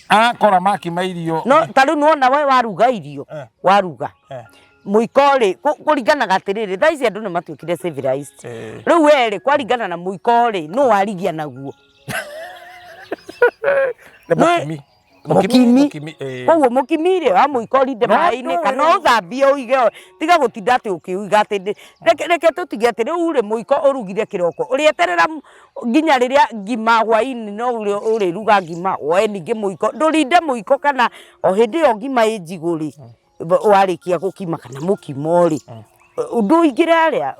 akora makima irio no ta rĩu nĩwona we waruga irio Eh. waruga Eh. mũiko rĩ kũringanaga atĩrĩrĩ thaa ici andũ nĩ matuĩkire civilized Eh. rĩu we rĩ kwaringana na mũiko rĩ nũ warigia naguo Nĩ mũkimi Mũkimi. Mũkimi, eh. Koguo mũkimi rĩ wa mũiko ũrinde No maĩ-inĩ ndũĩ kana rĩu. ũthambie ũige tiga gũtinda atĩ ũkĩuga atĩ reke tũtige atĩ rĩu rĩ mũiko ũrugire kĩroko ũrĩeterera nginya rĩrĩa ngima hwainĩ no ũrĩruga ngima woe ningĩ mũiko ndũrinde mũiko kana o hĩndĩ ĩyo ngima ĩ njigũ rĩ warĩkia gũkima kana mũkimo rĩ ndũingĩre harĩa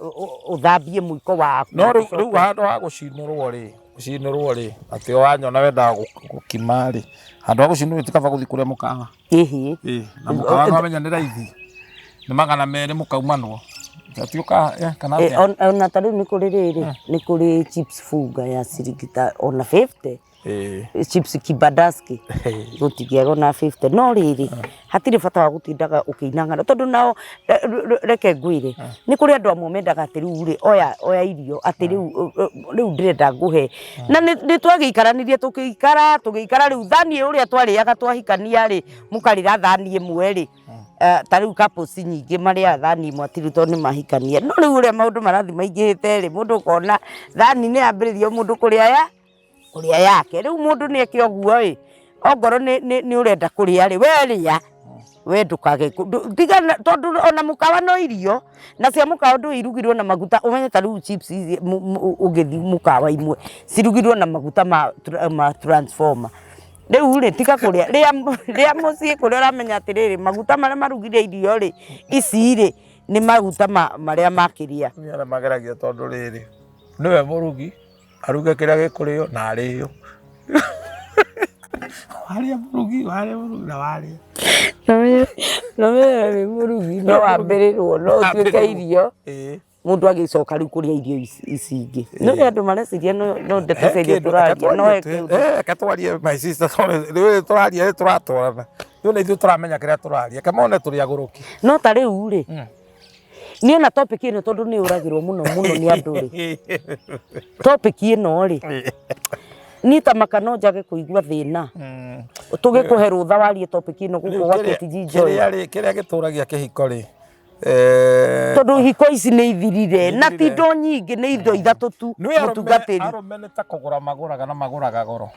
ũthambie mũiko waku. No rĩu rĩu handũ ha gũcinũrwo rĩ, gũcinũrwo rĩ, atĩ wanyona wendaga gũkima rĩ, handũ ha gũcinũrwo ti kaba gũthiĩ kũrĩa mũkawa. Ĩhĩ. Ĩ, na mũkawa nĩ wamenya nĩ raithi, nĩ 200 mũkaumanwo. Ti ũka kana atĩa? Ona ta rĩu nĩ kũrĩ rĩrĩ, nĩ kũrĩ chips funga ya ciringi ta ona 50. Chips kibandaski gũtingĩaga ona 50 no rĩrĩ hatirĩ bata wa gũtindaga ũkĩina ng'ano tondũ nao reke ngwĩre nĩ kũrĩ andũ amwe mendaga atĩ rĩu rĩ oya oya irio atĩ rĩu rĩu ndĩrenda ngũhe na nĩ twagĩikaranirie tũkĩikara tũgĩikara rĩu thani ũrĩa twarĩaga twahikania rĩ mũkarĩra thani ĩmwe rĩ ta rĩu couples nyingĩ marĩaga thani ĩmwe atĩ rĩu tondũ nĩ mahikania no rĩu ũrĩa maũndũ marathiĩ maingĩhĩte rĩ mũndũ ũkona thani nĩ yambĩrĩria mũndũ kũrĩa ya kũrĩa yake rĩu mũndũ nĩ eke ũguo ĩ ongorwo nĩ ũrenda kũrĩa rĩ we rĩa we ndũkage tiga tondũ ona mũkawa no irio na cia mũkawa ndũĩ irugirwo na maguta ũmenye ta rĩu chips ici ũngĩthiĩ mũkawa imwe cirugirwo na maguta ma transformer rĩu rĩ tiga kũrĩa rĩa rĩa mũciĩ kũrĩa ũramenya atĩrĩrĩ maguta marĩa marugire irio rĩ ici rĩ nĩ maguta marĩa makĩria. Nĩ arĩa mageragia tondũ rĩrĩ nĩwe mũrugi aruge kĩrĩa gĩkũrĩo na arĩo. Warĩa mũrugi, warĩa mũrugi na warĩa. No wĩ mũrugi no wambĩrĩrwo no ũtuĩke irio mũndũ agĩcoka rĩu kũrĩa irio ici ingĩ. Nĩ ũrĩa andũ mareciria no ndeto cia irio tũraria no he kĩndũ. Reke twarie my sister tondũ rĩu tũraria rĩ tũratwarana. Rĩu nĩ ithuĩ tũramenya kĩrĩa tũraria. Reke mone tũrĩ agũrũki. No ta rĩu rĩ niĩ ona topic ĩno tondũ nĩ ũragĩrwo mũno mũno nĩ andũ rĩ topic ĩno rĩ niĩ ta maka no njage kũigua thĩna tũgĩkũhe rũtha warie topic ĩno gũkũ gwa KTG Joy. Kĩrĩa rĩ kĩrĩa gĩtũragia kĩhiko rĩ tondũ hiko ici nĩ ithirire na ti indo nyingĩ nĩ indo ithatũ tu mũtungatĩri. Arũme nĩ ta kũgũra magũraga na magũraga goro.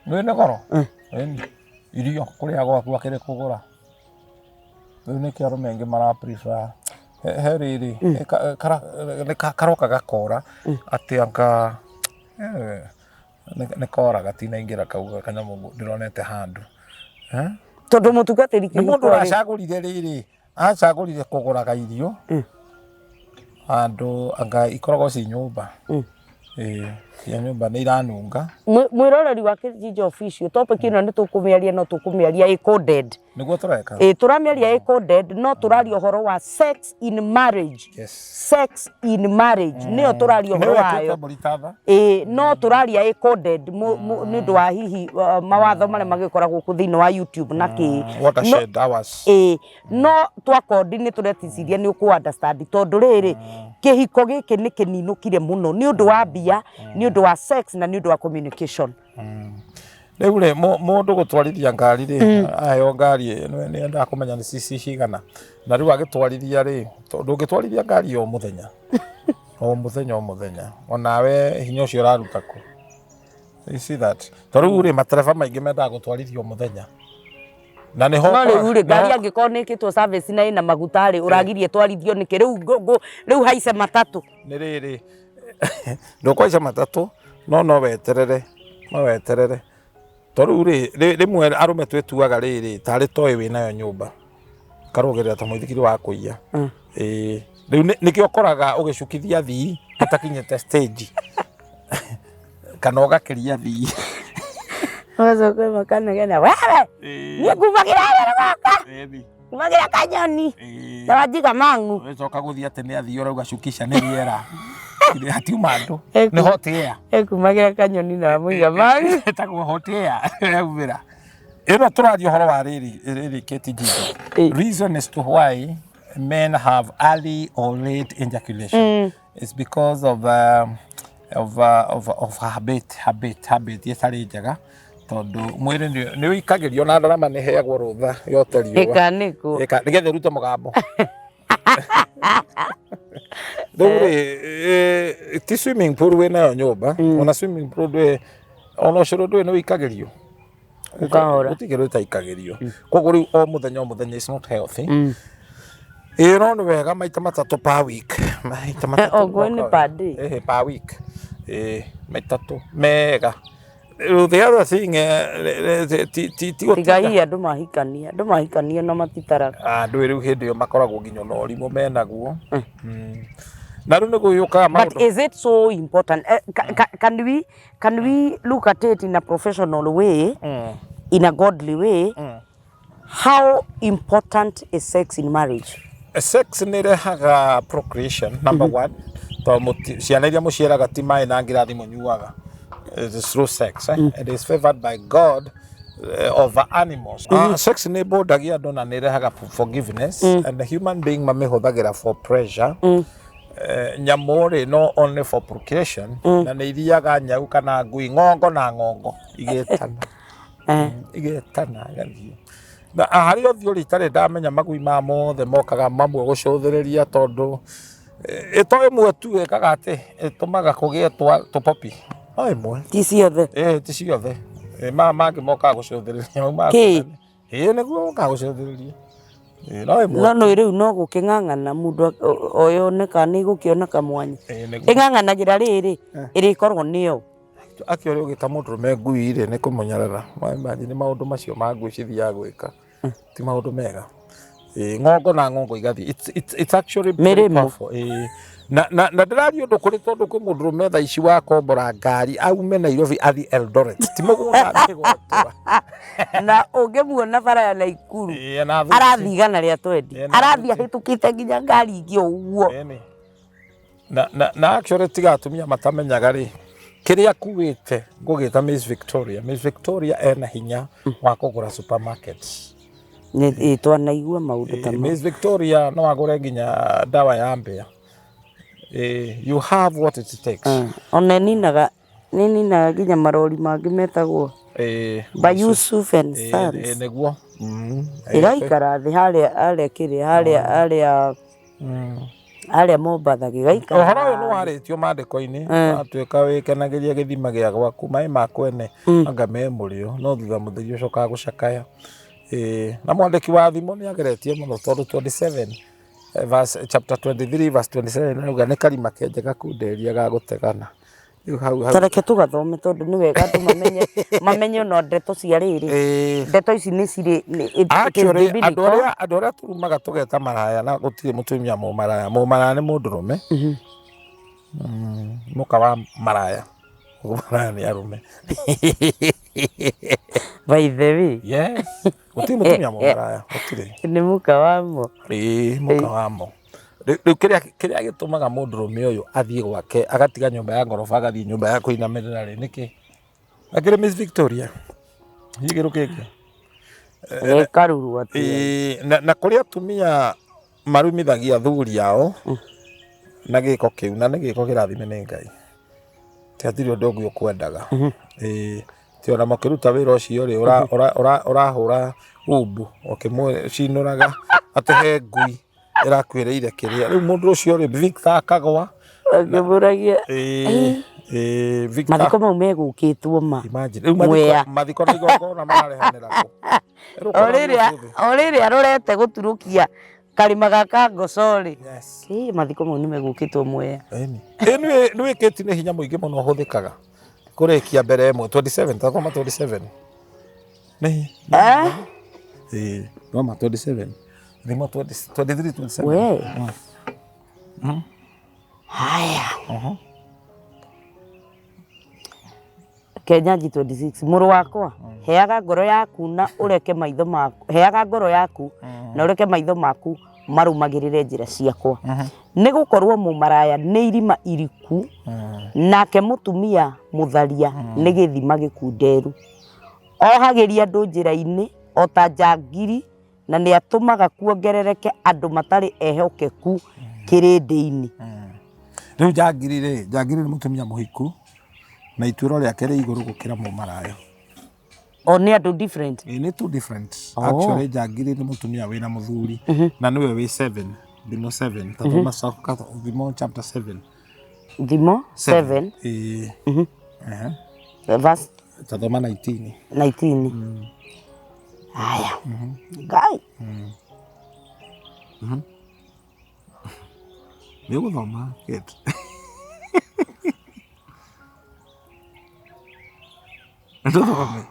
Nĩ nĩ goro? Ĩni. Irio kũrĩa gwaku akĩrĩ kũgũra. Rĩu nĩkĩo arũme aingĩ mara prefer he rĩrĩ karoka gakora atĩ anga nĩ kora gatinaingĩra kau kanyamũ ndĩronete handũ. Tondũ mũtungatĩri Nĩ mũndũ ũracagũrire rĩrĩ, acagũrire kũgũraga irio handũ anga ikoragwo ci nyũmba. Ĩĩ cia nyũmba nĩ iranunga. Mwĩroreri wa Kijiji Official topic ĩno nĩ tũkũmĩaria no tũkũmĩaria ĩ coded. Nĩguo tũreka. Ĩĩ tũramĩaria ĩ coded no tũraria ũhoro wa sex in marriage. Yes. Sex in marriage nĩyo tũraria ũhoro wayo. Ĩĩ no tũraria ĩ coded nĩ ũndũ wa hihi mawatho marĩa magĩkoragwo kũ thĩinĩ wa YouTube na kĩ. Watershed hours. Ĩĩ no twakondi nĩ tũreticiria nĩ ũkũ understand tondũ rĩrĩ kĩhiko gĩkĩ nĩ kĩninũkire mũno nĩ ũndũ wa mbia nĩ ũndũ wa sex na nĩ ũndũ wa communication. Rĩu rĩ mũndũ gũtwarithia ngari rĩ aheo ngari nĩ endaga kũmenya nĩ cc cigana na rĩu agĩtwarithia rĩ ndũngĩtwarithia ngari o mũthenya o mũthenya o mũthenya onawe hinya ũcio ũraruta kũ? You see that? To rĩu rĩ matereba maingĩ mendaga gũtwarithio o mũthenya na nĩho No rĩu rĩ ngari angĩkorwo nĩ ĩkĩtwo service na ĩna maguta rĩ ũragiria ĩtwarithio nĩkĩ? Rĩu rĩu haice matatũ. Nĩ rĩrĩ ndũkũhaica matatũ no no weterere No weterere. To rĩu rĩ, rĩmwe arũme twĩtuaga rĩrĩ tarĩ toĩ wĩnayo nyũmba. Karũgĩrĩra ta mũithikiri wa kũiya. Ĩĩ. Rĩu nĩkĩo ũkoraga ũgĩcukithia thii ũtakinyĩte stage. Kana ũgakĩria thii. Ũgacoka makanegena wewe niĩ ngumagĩra harĩa rũgongo ngumagĩra kanyoni na wanjiga mang'u. Ũgĩcoka gũthiĩ atĩ nĩ athiĩ ũrauga cukisha nĩ rĩera. Hatiuma andũ. Nĩ hot air. Ekumagĩra kanyoni na wamũiga mang'u. Ĩtagwo hot air yaumĩra. Ĩno tũraria ũhoro wa rĩrĩ rĩrĩ Kate Njindo. Reason is to why men have early or late ejaculation. It's because of habit habit habit ĩtarĩ njega tondũ mwĩrĩ nĩ ũikagĩrio na ndarama nĩ ĩheagwo rũtha yote riũa Ĩkanĩkwo. Nĩgetha ĩrute mũgambo. Rĩu rĩ, ti swimming pool wĩnayo nyũmba, ona swimming pool ndũĩ, ona ũcũrũ ndũĩ nĩ ũikagĩrio. Ũkahora. Gũtirĩ kĩndũ gĩtaikagĩrio. Koguo rĩu o mũthenya o mũthenya is not healthy. Ĩĩ no nĩ wega maita matatũ per week. Maita matatũ. Okorwo nĩ per day. Ĩhĩ per week. Ĩĩ matatũ mega. Rĩu the other thing ti ti ti Tiga hihi andũ mahikania, andũ mahikania na matitaraga. Ah, ndũĩ rĩu hĩndĩ ĩyo makoragwo nginya na ũrimũ menaguo. Na rĩu nĩ gũgĩũkaga But maũndũ. is it so important? Can we look at it in a professional way, in a godly way? How important is sex in marriage? Sex nĩ ĩrehaga procreation number one, tondũ ciana iria mũciaraga ti maĩ na ngirathi mũnyuaga. It is through sex. It is favored by God over animals. Sex nĩ ĩbondagia andũ na nĩ ĩrehaga forgiveness and the human being mamĩhũthagĩra for pleasure. Nyamũ rĩ no only for procreation na nĩ ithiaga nyau kana ngui ng'ongo na ng'ongo igetana. Igetana igathiĩ. Na harĩ ũthiũ rĩ itarĩ ndamenya magui ma mothe mokaga mamwe gũcũthĩrĩria tondũ ĩto ĩmwe tu ĩkaga atĩ ĩtũmaga kũgĩe tũpopi. No ĩmwe. Ti ciothe. Ĩĩ ti ciothe. Maya mangĩ mokaga gũcũthĩrĩria. Maumaga Kĩ? Ĩĩ nĩguo mokaga gũcũthĩrĩria. Ĩĩ no ĩmwe. No nĩ rĩu no gũkĩng'ang'ana mũndũ oyone kana nĩ gũkĩona kamwanya. Ĩĩ nĩguo. Ĩng'ang'anagĩra rĩrĩ ĩrĩkorwo nĩyo. Akĩ ũrĩa ũgĩta mũndũrũme ngui rĩ nĩ kũmũnyarara. Imagine maũndũ macio ma ngui cithiaga gwĩka. Ti maũndũ mega. Ng'ongo na ng'ongo igathiĩ. It's actually very Mĩrĩmo. powerful. Na na na ndĩraria ũndũ kũrĩ tondũ kwĩ mũndũrũme thaa ici wakombora ngari aume Nairobi athiĩ Eldoret. Ti mũgũnda athiĩ gwatura. Na ũngĩmuona bara ya Naikuru Ĩĩ, na thuti. arathiĩ igana rĩa twendi. Ĩĩ, na Arathiĩ thuti. ahĩtũkĩte nginya ngari ingĩ o ũguo. Ĩni. Na actually tiga atumia matamenyaga rĩ, kĩrĩa akuĩte ngũgĩta Miss Victoria. Miss Victoria ena hinya wa kũgũra supermarkets. Ĩĩ twanaigua maũndũ ta mau. Miss Victoria no agũre nginya ndawa ya mbĩa. You have what it takes. Ona ninaga nĩninaga nginya marori mangĩ metagwo by Yusuf and Sons. Nĩguo. Ĩgaikara thĩ harĩa harĩa kĩrĩa harĩa harĩa harĩa Mombatha gĩgaikara. Ũhoro ũyũ nĩ warĩtio maandĩko-inĩ, watuĩka wĩkenagĩria gĩthima gĩa gwaku, maĩ ma kwene anga me mũrĩo, no thutha mũtheri ũcokaga gũcakaya. Na mwandĩki wa thimo nĩ ageretie mũno tondũ 27 verse, chapter 23 verse 27 arauga nĩ karima kenje gakunderia ga gũtegana. Rĩu hau hau. Ta reke tũgathome tondũ nĩ wega andũ mamenye mamenye ona ndeto cia rĩrĩ. Ndeto ici nĩ cirĩ it is Actually, andũ biblical. arĩa andũ arĩa turumaga tũgeta maraya na gũtirĩ mũtumia mũmaraya. Mũmaraya nĩ mũndũrũme. Mũka wa maraya. Maraya nĩ arũme. By the way. Yes. Gũtirĩ mũtumia mũmaraya, gũtirĩ. Nĩ mũka wamo. Ĩĩ, mũka wamo. Rĩu kĩrĩa kĩrĩa gĩtũmaga mũndũrũme ũyũ athiĩ gwake agatiga nyũmba ya ngoroba agathiĩ nyũmba ya kũinamĩrĩra rĩ nĩkĩ? Akĩrĩ Miss Victoria. Gĩkĩro kĩngĩ. Gĩkaruru atĩa. Ĩĩ, na kũrĩ atumia marumithagia athuri ao na gĩko kĩu, na nĩ gĩko kĩrathime nĩ Ngai. Ti hatirĩ ũndũ ũngĩ ũkwendaga. Ĩĩ, ti ona makĩruta wĩra ũcio rĩ, ũrahũra umbu ũkĩmũcinũraga atĩ he ngui ĩrakuĩrĩire kĩrĩa. Rĩu mũndũ ũcio rĩ, Victor akagwa. Akĩmũragia. Ĩĩ, ĩĩ, Victor. Mathiko mau megũkĩtwo ma. Imagine. Rĩu mathiko, mathiko na igongona mararehanĩra kũ? O rĩrĩa arorete gũturũkia karima gaka ngoco rĩ. Yes. Ĩ mathiko mau nĩ megũkĩtwo Mwea. Ĩni. Ĩ nĩ wĩkĩti nĩ hinya mũingĩ mũno ũhũthĩkaga. Kũrĩkia mbere ĩmwe 27, tathoma 27. Nĩ Eh? Ĩĩ, thoma 27. Thimo 20 23 27. We. Haya. Kenyanji 26 mũrũ wakwa, heaga ngoro yaku na ũreke maitho maku, heaga ngoro yaku na ũreke maitho maku marũmagĩrĩre njĩra ciakwa, nĩ gũkorwo mũmaraya nĩ irima iriku, nake mũtumia mũtharia nĩ gĩthima gĩkunderu. Ohagĩria andũ njĩra-inĩ o ta njangiri, na nĩ atũmaga kuongerereke andũ matarĩ ehokeku kĩrĩndĩ-inĩ. Rĩu njangiri rĩ, njangiri nĩ mũtumia mũhiku na ituĩro rĩake rĩ igũrũ gũkĩra mũmaraya. O nĩ andũ different. Ĩĩ, nĩ two different. Oh. Actually njangiri nĩ mũtumia wĩna mũthuri na nĩwe wĩ 7, Thimo 7, tathoma Thimo chapter 7. Thimo 7. Ĩĩ. Ehe. Verse Tathoma 19. 19. Haya. Ngai. Nĩ ũgũthoma Kate. Ndũthome.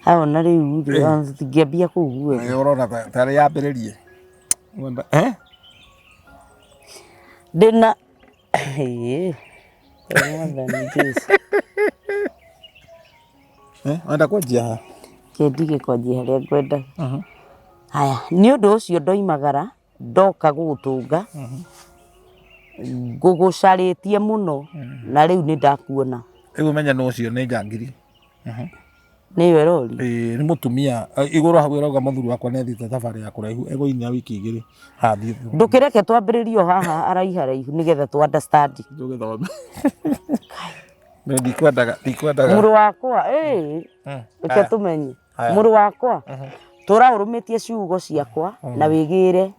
Hau na rĩu rĩ, tũtingĩambia kũu guothe. Ĩ, ũrona tarĩ yambĩrĩrie. Wenda eh? Ndĩna Ĩĩ. Mwathani Jesu. Eh, wenda kwanjia ha? Kĩndige kwanjia harĩa ngwenda. Haya, nĩ ũndũ ũcio ndoimagara ndoka gũgũtũnga, ngũgũcarĩtie mũno na rĩu nĩ ndakuona. Rĩu ũmenye nũ ũcio nĩ njangiri. Nĩyo ĩrori. Ĩĩ, nĩ mũtumia igũrũ hau ĩrauga mũthuri wakwa nĩ athiĩte thabarĩ ya kũraihu egũinia wiki igĩrĩ hathiĩ. Ndũkĩreke twambĩrĩrie o haha haraihu haraihu nĩgetha tũ understand. Ndũgĩthome. Ndikwendaga ndikwendaga. Mũrũ wakwa, ĩĩ, reke tũmenye. Haya. Mũrũ wakwa, tũra ũrũmĩtie ciugo ciakwa na wĩgĩre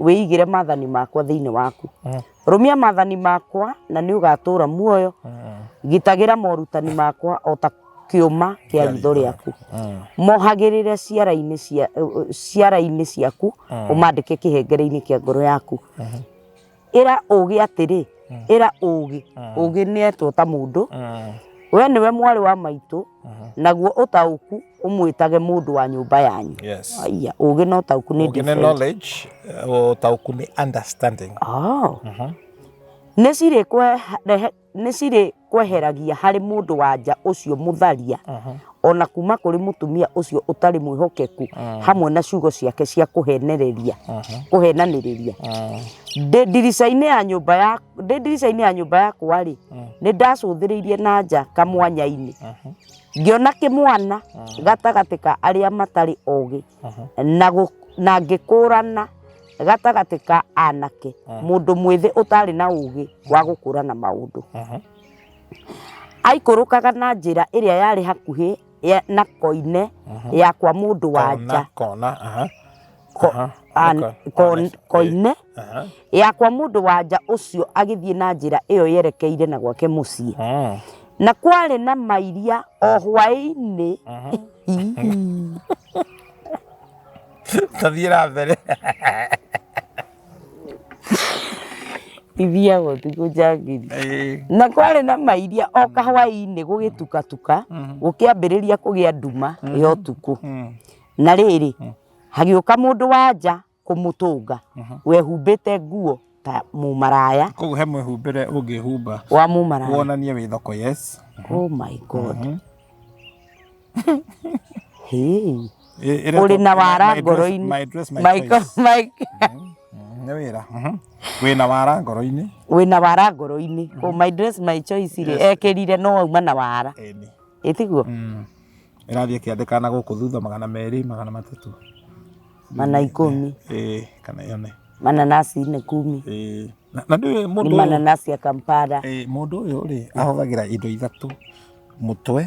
wĩigĩre maathani makwa thĩinĩ waku. Rũmia maathani makwa na nĩ ũgatũũra muoyo, gitagĩra morutani makwa o ta kĩũma kĩa ritho rĩaku. Mohagĩrĩre ciara-inĩ cia ciara-inĩ ciaku, ũmandĩke kĩhengere-inĩ kĩa ngoro yaku. Ĩra ũũgĩ atĩrĩ, ĩra ũũgĩ, ũũgĩ nĩ etwo ta mũndũ, we nĩwe mwarĩ wa maitũ, naguo ũtaũku ũmwĩtage mũndũ wa nyũmba yanyu. Yes. Aya, ũũgĩ na ũtaũku nĩ Ũũgĩ nĩ different. knowledge, ũtaũku nĩ understanding. Oh. Nĩ cirĩkweheragia harĩ mũndũ wa nja ũcio mũtharia, o na kuuma kũrĩ mũtumia ũcio ũtarĩ mwĩhokeku, hamwe na ciugo ciake cia kũhenereria, kũhenanĩrĩria. Ndĩ ndirica-inĩ ya nyũmba ya ndĩ ndirica-inĩ ya nyũmba yakwa rĩ, nĩ ndacũthĩrĩirie na nja kamwanya-inĩ, ngĩona kĩmwana gatagatĩ ka arĩa matarĩ ogĩ, na ngĩkũrana gatagatĩ ka anake, mũndũ mwĩthĩ ũtarĩ na ũũgĩ wa gũkũrana maũndũ. Aikũrũkaga na njĩra ĩrĩa yarĩ hakuhĩ na koine ya kwa mũndũ wa nja. Kona, aha. Koine ya kwa mũndũ wa nja ũcio agĩthiĩ na njĩra ĩyo yerekeire na gwake mũciĩ. Na kwarĩ na mairia o hwaĩ-inĩ. Tathiĩ na mbere. Ithiaga ũtukũ njangiri. Na kwarĩ na mairia o kahwaĩ-inĩ gũgĩtukatuka, gũkĩambĩrĩria kũgĩa nduma ya ũtukũ. Na rĩrĩ, hagĩũka mũndũ wa nja kũmũtũnga, wehumbĩte nguo ta mũmaraya. Koguo he mwĩhumbĩre ũngĩhumba wa mũmaraya wonanie wĩ thoko, yes. Oh my God. Hey. Ũrĩ na wara ngoro-inĩ. My dress, my choice. Nĩ wĩra. Wĩna wara ngoro-inĩ. Wĩna wara ngoro-inĩ. Oh, my dress my choice rĩ, ekĩrire no auma na wara. Ĩtiguo? Ĩrathiĩ ĩkĩandĩkana gũkũ thutha 200, 300. 110. Ĩĩ, kana yone. Mananasi nĩ kumi. Ĩĩ. Na ndũĩ mũndũ Ni mananasi ya Kampala. Ĩĩ, mũndũ ũyũ rĩ, ahũthagĩra indo ithatũ. Mũtwe,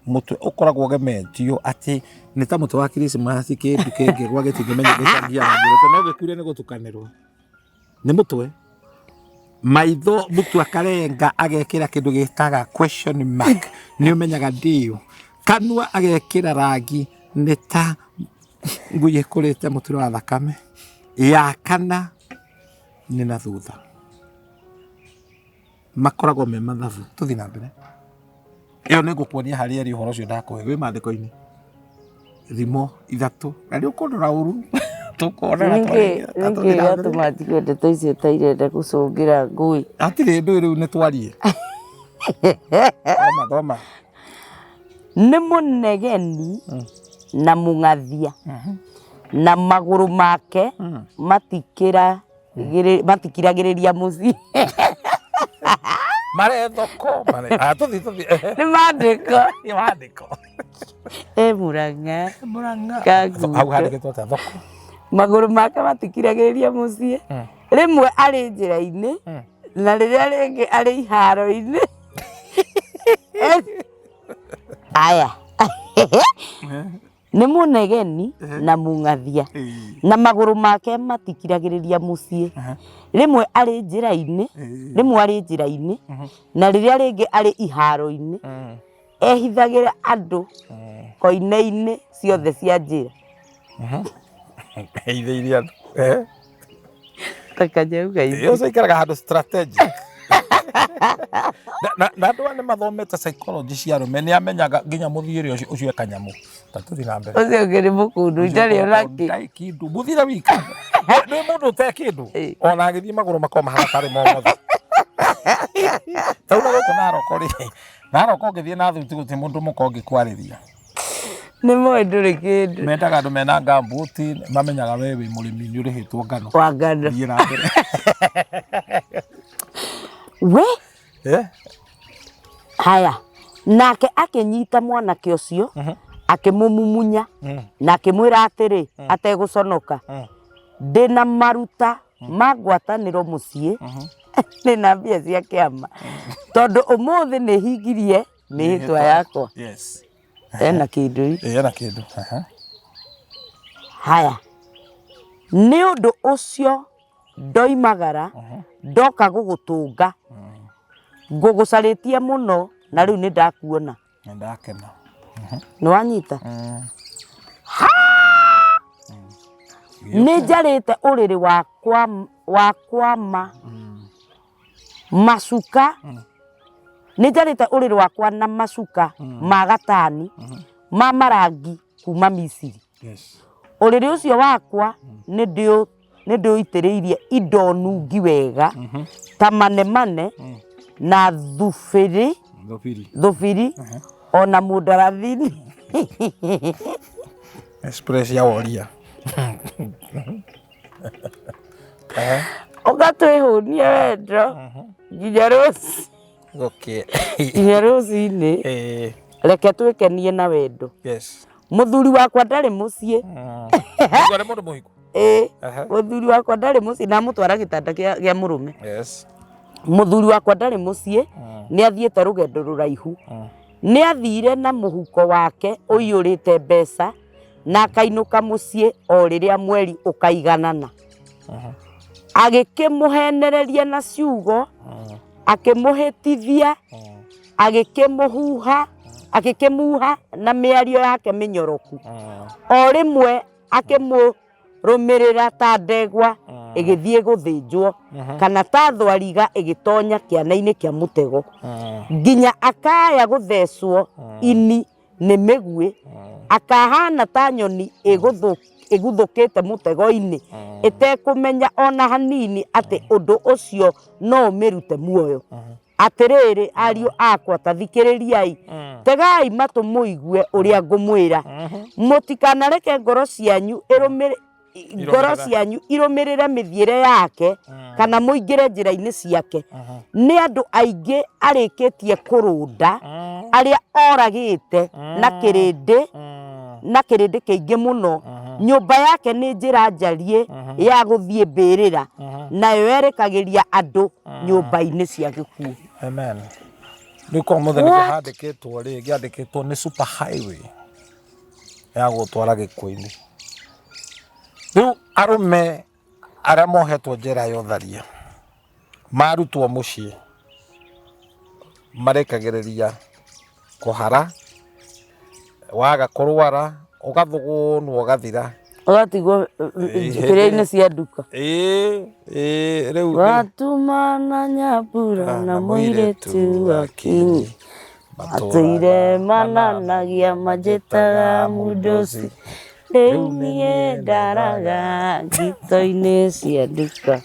mũtwe ũkoragwo ũgemetio atĩ nĩ ta mũtwe wa Christmas kĩndũ kĩngĩgwa gĩtingĩmenya gĩcangia rangi ũrĩkũ, no gĩkuire nĩ gũtukanĩrwo. Nĩ mũtwe. Maitho mũtu akarenga agekĩra kĩndũ gĩtaga question mark, nĩ ũmenyaga ndĩũ. Kanua agekĩra rangi nĩ ta ngui ĩkũrĩte mũturo wa thakame. Ya kana nĩ na thutha. Makoragwo me mathabu. Tũthiĩ na mbere. Ĩyo nĩ ngũkuonia harĩa ĩrĩ ũhoro ũcio ndakũhe wĩ maandĩko-inĩ. Thimo ithatũ na nĩ ũkũndora ũru tũkonana. Nĩkĩ nĩkĩ gĩatũma njigue ndeto icio ta irenda gũcũngĩra ngũĩ? Hatirĩ ndũĩ rĩu nĩ twarie. Thoma thoma. Nĩ mũnegeni na mũng'athia na magũrũ make matikĩra matikiragĩrĩria mũciĩ. Mare thoko mare. Ah, tũthiĩ tũthiĩ. Ehe. Nĩ maandĩko. Nĩ maandĩko. E Murang'a. Murang'a. Kangundo. Hau handĩkĩtwo atĩa thoko? Magũrũ make matikiragĩrĩria mũciĩ. Rĩmwe arĩ njĩra-inĩ na rĩrĩa rĩngĩ arĩ iharo-inĩ. Aya. Nĩ mũnegeni na mũng'athia na magũrũ make matikiragĩrĩria mũciĩ. Rĩmwe arĩ njĩra-inĩ, rĩmwe arĩ njĩra-inĩ na rĩrĩa rĩngĩ arĩ iharo-inĩ. Ehithagĩra andũ koine-inĩ ciothe cia njĩra. Ehithĩire andũ. Eh? Ta kanyau gaitũ. Ĩyo cikaraga handũ strategic. Na- na- na andũ aya nĩ mathomete psychology cia arũme nĩ amenyaga nginya mũthiĩre ũcio ũcio e kanyamũ. Ta tũthiĩ na mbere. Ũcio ũngĩ nĩ mũkundu itarĩ ona kĩ. Ndarĩ kĩndũ. Mũthiĩre wika. Nĩ mũndũ ũte kĩndũ. Ĩ. Ona agĩthiĩ magũrũ makoragwo mahana tarĩ momothe. Tauna gũkũ Narok rĩ, Narok ũngĩthiĩ na thuti gũtirĩ mũndũ mũka ũngĩkwarĩria. Nĩ moĩ ndũrĩ kĩndũ. Mendaga andũ mena ngambuti, mamenyaga we wĩ mũrĩmi nĩ ũrĩhĩtwo ngano. Wa ngano. Thiĩ na mbere. We Eh? Haya, nake akĩnyita mwanake ũcio akĩmũmumunya na akĩmwĩra atĩrĩ ategũconoka, ndĩ na maruta ma ngwatanĩro mũciĩ, ndĩ na mbia cia kĩama, tondũ ũmũthĩ nĩ hingirie mĩhĩtwa yakwa. Yes. Ena kĩndũ ĩ. Ĩ, ena kĩndũ. Aha. Haya, nĩ ũndũ ũcio ndoimagara ndoka gũgũtũnga, ngũgũcarĩtie mũno na rĩu nĩ ndakuona. Nĩ ndakena. Nĩ wanyita? Nĩ njarĩte ũrĩrĩ wakwa wakwa ma macuka nĩ njarĩte ũrĩrĩ wakwa na macuka ma gatani ma marangi kuma Misiri. Yes. Ũrĩrĩ ũcio wakwa nĩ ndĩũ nĩ ndĩũitĩrĩirie indo nungi wega ta manemane na thubiri. Thubiri. Thubiri ona mũndarathini. Express ya woria. Ũgatwĩhũnia wendo nginya rũci nginya rũcinĩ. Reke twĩkenie na wendo. Yes. Mũthuri wakwa ndarĩ mũciĩ. Mũthuri mũndũ mũhiku. Ĩĩ. Aha. Mũthuri wakwa ndarĩ mũciĩ na amũtwara gĩtanda kĩa kĩa mũrũme. Yes. Mũthuri wakwa ndarĩ mũciĩ, nĩ athiĩte rũgendo rũraihu. Nĩ athire na mũhuko wake ũiyũrĩte mbeca na akainũka mũciĩ o rĩrĩa mweri ũkaiganana. Agĩkĩmũhenereria na ciugo, akĩmũhĩtithia, agĩkĩmũhuha, agĩkĩmuha na mĩario yake mĩnyoroku. O rĩmwe akĩmũrũmĩrĩra ta ndegwa ĩgĩthiĩ gũthĩnjwo kana ta thwariga ĩgĩtonya kĩana-inĩ kĩa mũtego nginya akaya gũthecwo ini nĩ mĩguĩ, akahana ta nyoni ĩguthũkĩte mũtego-inĩ ĩtekũmenya ona hanini atĩ ũndũ ũcio no ũmĩrute muoyo. Atĩrĩrĩ, ariũ akwa, ta thikĩrĩriai, tegai matũ mũigue ũrĩa ngũmwĩra. Mũtikanareke ngoro cianyu ĩrũmĩrĩre ngoro cianyu irũmĩrĩre mĩthiĩre yake kana mũingĩre njĩra-inĩ ciake. Nĩ andũ aingĩ arĩkĩtie kũrũnda arĩa oragĩte na kĩrĩndĩ na kĩrĩndĩ kĩingĩ mũno. Nyũmba yake nĩ njĩra njariĩ ya gũthiĩ mbĩrĩra, nayo yerekagĩria andũ nyũmba-inĩ cia gĩkuũ. Amen. Rĩu korwo mũthĩ nĩkĩo handĩkĩtwo rĩ, gĩandĩkĩtwo nĩ super highway ya gũtwara gĩkuũ-inĩ. Rĩu arũme arĩa mohetwo njera ya ũtharia marutwo mũciĩ marĩkagĩrĩria kũhara, waga kũrwara ũgathũgũnwo ũgathira. Ũgatigwo kĩrĩa-inĩ cia nduka. Ĩĩ, ĩĩ, rĩu Watuma na nyambura na mũirĩtu wa kinyi. Matũire mananagia manjĩtaga mũndoci, rĩu niĩ ndaraga ngito-inĩ cia nduka,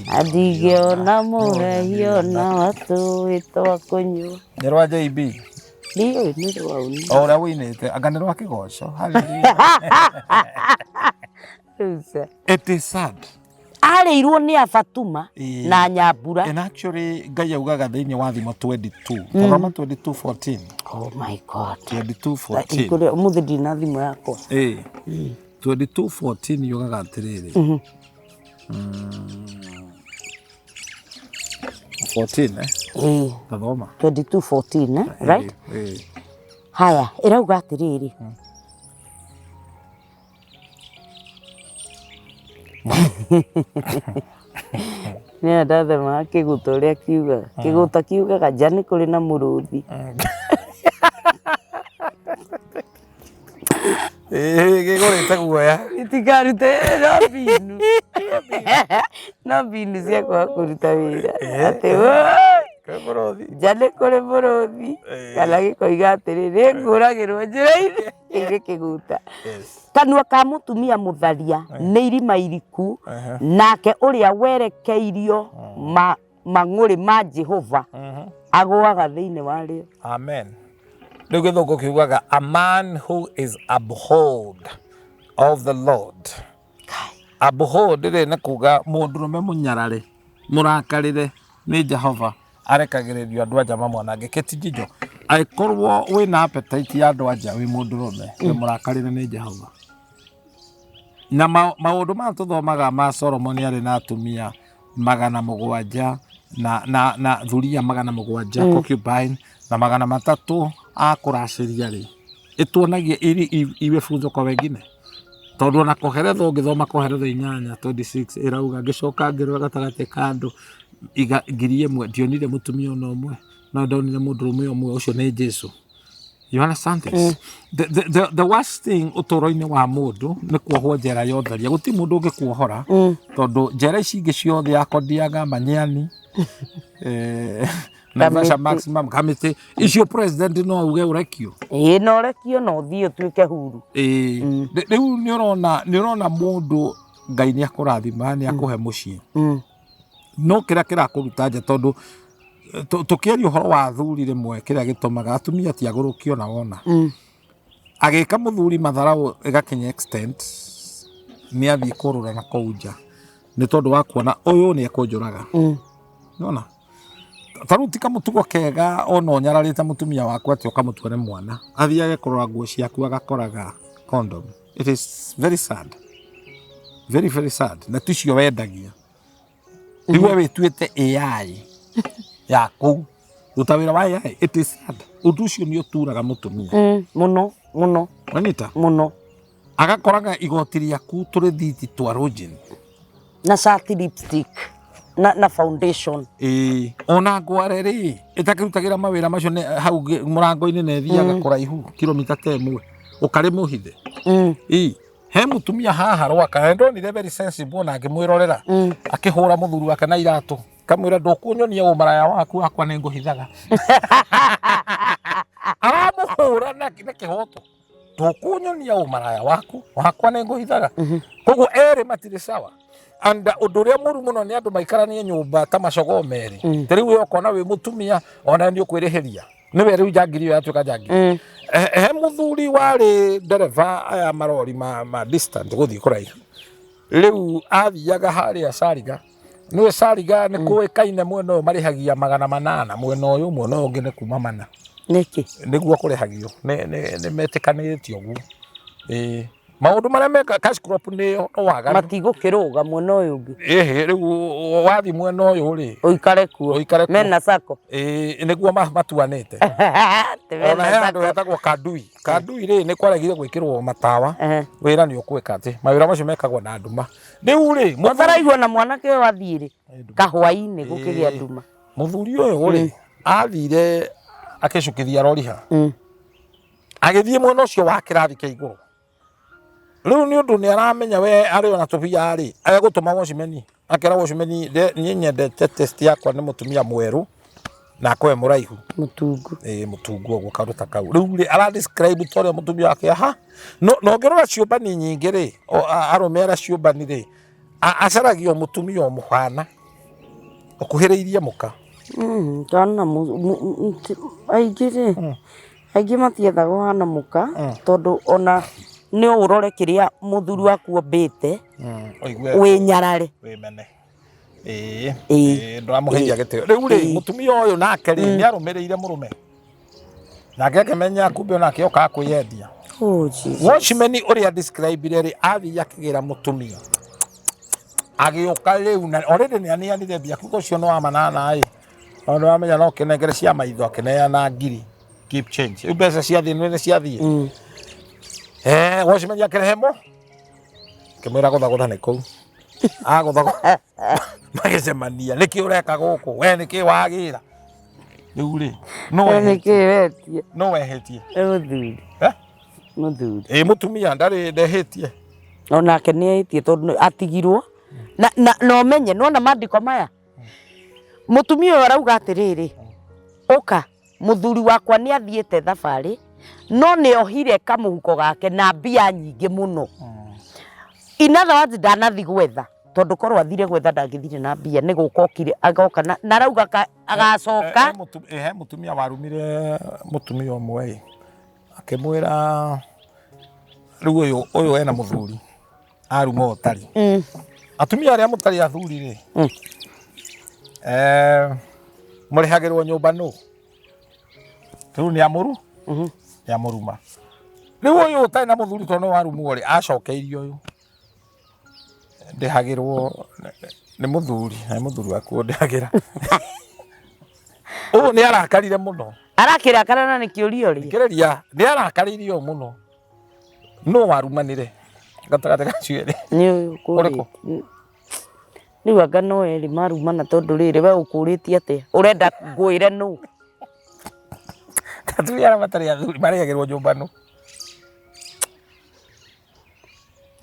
na ndingĩona mũrehio na watũĩ twa kũnyua. Nĩ rwa JB. Ndiũĩ nĩ rwa ũ. O ũrĩa ũinĩte, anga nĩ rwa kĩgoco. Hallelujah. Rĩu ca. It is sad. Arĩirwo nĩ abatuma Ĩĩ. na nyambura. And actually Ngai augaga thĩinĩ wa thimo 22. Thoma 22:14. Oh my God. 22:14. Kũrĩa ũmũthĩ ndina thimũ yakwa. Ĩĩ. 22:14 yugaga atĩrĩrĩ. 14 eh? Ĩĩ. Tathoma. 22:14 eh? Right? Ĩĩ. Haya, ĩrauga atĩrĩrĩ. Nĩ ndathemaga kĩgũta ũrĩa kiugaga. Kĩgũta kiugaga nja nĩ kũrĩ na mũrũthi. Ĩĩ gĩgũrĩte guoya. Itikarute no mbinu. No mbinu cia kwaga kũruta wĩra. Atĩ "Woi, Kwĩ mũrũthi. nja nĩ kũrĩ mũrũthi." Kana gĩkoiga atĩrĩ, nĩ ngũragĩrwo njĩra-inĩ. Kĩu nĩ kĩgũta. Yes. Kanua ka mũtumia mũtharia nĩ irima iriku, nake ũrĩa werekeirio mang'ũrĩ ma Jehova agũaga thĩinĩ warĩo. Amen. Rĩu gĩthũngũ kiugaga a man who is abhorred of the Lord. Abhorred rĩ nĩ kuga mũndũrũme mũnyarare, mũrakarĩre nĩ Jehova arekagĩrĩrio andũ anja mamwanange. Kĩtinjijo, angĩkorwo wĩna appetite ya andũ anja wĩ mũndũrũme, wĩ mũrakarĩre nĩ Jehova. Na maũndũ maya tũthomaga ma Solomon arĩ na atumia 700 na thuria 700 concubine na 300 a kũracĩria rĩ, ĩtuonagia iwe funzo kwa wengine. Tondũ ona Koheletho ũngĩthoma Koheletho 8:26 ĩrauga ngĩcoka ngĩrora gatagatĩ ka andũ 1,000 ndionire mũtumia ona ũmwe, no ndonire mũndũrũme ũmwe, ũcio nĩ Jesu. You understand this? The worst thing ũtũũro-inĩ wa mũndũ nĩ kuohwo njera ya ũtharia. Gũtirĩ mũndũ ũngĩkuohora tondũ njera ici ingĩ ciothe ya Kodiaga, Manyani, Naivasha Maximum, Kamĩtĩ, icio president no auge ũrekio. Ĩĩ no ũrekio na ũthiĩ ũtuĩke huru. Ĩĩ. Rĩu nĩ ũrona mũndũ Ngai nĩ akũrathima, nĩ akũhe mũciĩ. No kĩrĩa kĩrakũruta nja tondũ tũkĩaria ũhoro wa athuri rĩmwe kĩrĩa gĩtũmaga atumia ti agũrũki ona wona. Agĩka mũthuri matharau ĩgakinya extent nĩ athiĩ kũrũra na kũu nja nĩ tondũ wa kuona ũyũ nĩ ekũnjũraga. Nĩwona? Ta rĩu ti kamũtugo kega ona ũnyararĩte mũtumia waku atĩ ũkamũtua nĩ mwana athiage kũrora nguo ciaku agakoraga condom. It is very sad. Very, very sad. Na ticio wendagia. Rĩu we wĩtuĩte AI ya kũu. Ruta wĩra wa AI. It is sad. Ũndũ ũcio nĩ ũturaga mũtumia. Mũno, mũno. Wanyita? Mũno. Agakoraga igoti rĩaku tũrĩthiti twa rũnjini. Na cati lipstick. Na foundation. Ĩĩ. Ona ngware rĩ, ĩtakĩrutagĩra mawĩra macio nĩ hau mũrango-inĩ na ĩthiaga kũraihu kilomita ta ĩmwe. Ũkarĩ mũhithe. Ĩĩ. He mũtumia haha Rwaka, na ndonire very sensible na ngĩmwĩrorera. Akĩhũra mũthuri wake na iratũ. Kamwĩra ndũkũnyonia ũmaraya waku wakwa nĩ ngũhithaga. Aramũhũra na kĩhoto. Ndũkũnyonia ũmaraya waku wakwa nĩ ngũhithaga. Koguo erĩ matirĩ sawa. And ũndũ ũrĩa mũru mũno nĩ andũ maikaranie nyũmba ta macogoo merĩ. Ta rĩu we ũkona wĩ mũtumia ona nĩ ũkwĩrĩhĩria. Nĩwe rĩu njangiri ĩyo yatuĩka njangiri. He mũthuri warĩ ndereba aya marori ma distant gũthiĩ kũraihu. Rĩu athiaga harĩa Sariga. Nĩwe Sariga nĩ kũĩkaine mwena ũyũ marĩhagia 800 mwena ũyũ, mwena ũyũ ũngĩ nĩ kuma 4. Nĩkĩ? Nĩguo kũrĩhagio. Nĩ metĩkanĩte ũguo. Ĩĩ. Maũndũ marĩa meka cash crop nĩyo no waganu. Matigũkĩrũga mwena ũyũ ũngĩ. Ĩhĩ, rĩu wathiĩ mwena ũyũ rĩ, Ũikare kuo. Ũikare kuo. Mena sacco. Ĩĩ, nĩguo matuanĩte. Atĩ mena Ona he handũ sacco. hetagwo Kandui. Kandui rĩ, nĩ kwaregire gwĩkĩrwo matawa. Wĩra nĩ ũkwĩka atĩ mawĩra macio mekagwo na nduma. Rĩu rĩ, Ũtaraigua na mwanake ũyũ athiĩ rĩ, kahwainĩ gũkĩgĩa nduma. Mũthuri ũyũ rĩ, athire akĩcukithia rori ha. Agĩthiĩ mwena ũcio wa kĩrathi kĩa igũrũ. Rĩu nĩ ũndũ nĩ aramenya we arĩ ona tũbia rĩ, egũtũma watchman. Akera watchman, niĩ nyendete test yakwa nĩ mũtumia mwerũ. Na akorwo e mũraihu. Mũtungu. Ĩĩ, mũtungu ũguo, kaũndũ ta kau. Rĩu rĩ, ara describe ta ũrĩa mũtumia wake aha. No na ũngĩrora ciũmbani nyingĩ rĩ, arũme arĩa ciũmbani rĩ, acaragia o mũtumia o mũhana ũkuhĩrĩirie mũka. Kana aingĩ rĩ, aingĩ matiethaga ũhana mũka, tondũ ona no ũrore kĩrĩa mũthuri waku ombĩte, wĩnyarare. Wĩmene. Ĩĩ. Ĩĩ, ndũramũheithia gĩtĩo. Rĩu rĩ, mũtumia ũyũ nake rĩ, nĩ arũmĩrĩire mũrũme. Nake akĩmenya kumbe onake okaga kwĩyendia. Oh, Jesus. Watchman ũrĩa describe rĩ, athiĩ akĩgĩra mũtumia. Agĩũka rĩu na already nĩ aneanire mbia, kuga ũcio nĩ wa manana ĩ. Tondũ wamenya no kĩnengere cia maitho, akĩneana ngiri. Keep change. Rĩu mbeca ciathiĩ nĩ ciathiĩ. Eh, watchman akĩrehe mũ. Akĩmwĩra gũthagũtha nĩ kũu. Agũthagũtha magĩcemania, nĩkĩ ũreka gũkũ? We nĩkĩ wagĩra? Rĩu rĩ, no Nĩkĩ wetie? No wehĩtie. Nĩ mũthuri. Eh? Mũthuri. Ĩ mũtumia ndarĩ ndehĩtie. Onake nĩ ehĩtie tondũ atigirwo. Na ũmenye, nĩwona mandĩko maya? Mũtumia ũyũ arauga atĩrĩrĩ, ũka, mũthuri wakwa nĩ athiĩte thabarĩ, no nĩ ohire kamũhuko gake na mbia nyingĩ mũno. In other words, ndanathi gwetha, tondũ korwo athire gwetha ndangĩthire na mbia, nĩ gũka okire, agoka na arauga agacoka. He mũtumia warumire mũtumia ũmwe ĩ, akĩmwĩra rĩu ũyũ ũyũ ena mũthuri aruma ũtarĩ. Atumia arĩa mũtarĩ athuri rĩ, mũrĩhagĩrwo nyũmba nũ? Rĩu nĩ amũru? Nĩ amũruma. Rĩu ũyũ ũtarĩ na mũthuri tondũ nĩ warumwo rĩ, acokeirie ũyũ. Ndĩhagĩrwo nĩ mũthuri, nĩ mũthuri waku ũndĩhagĩra. Ũyũ nĩ arakarire mũno. Arakĩrakara na nĩ kĩũria ũria. Thikĩrĩria, nĩ arakarĩire ũyũ mũno. Nũ warumanire gatagatĩ ka acio erĩ? Nĩ ũyũ Ũrĩkũ? ũkũrĩtie. Rĩu anga no erĩ marumana tondũ rĩrĩ we ũkũrĩtie atĩa? Ũrenda ngwĩre nũ? Atumia arĩa matarĩ athuri marĩhagĩrwo nyũmba nũ?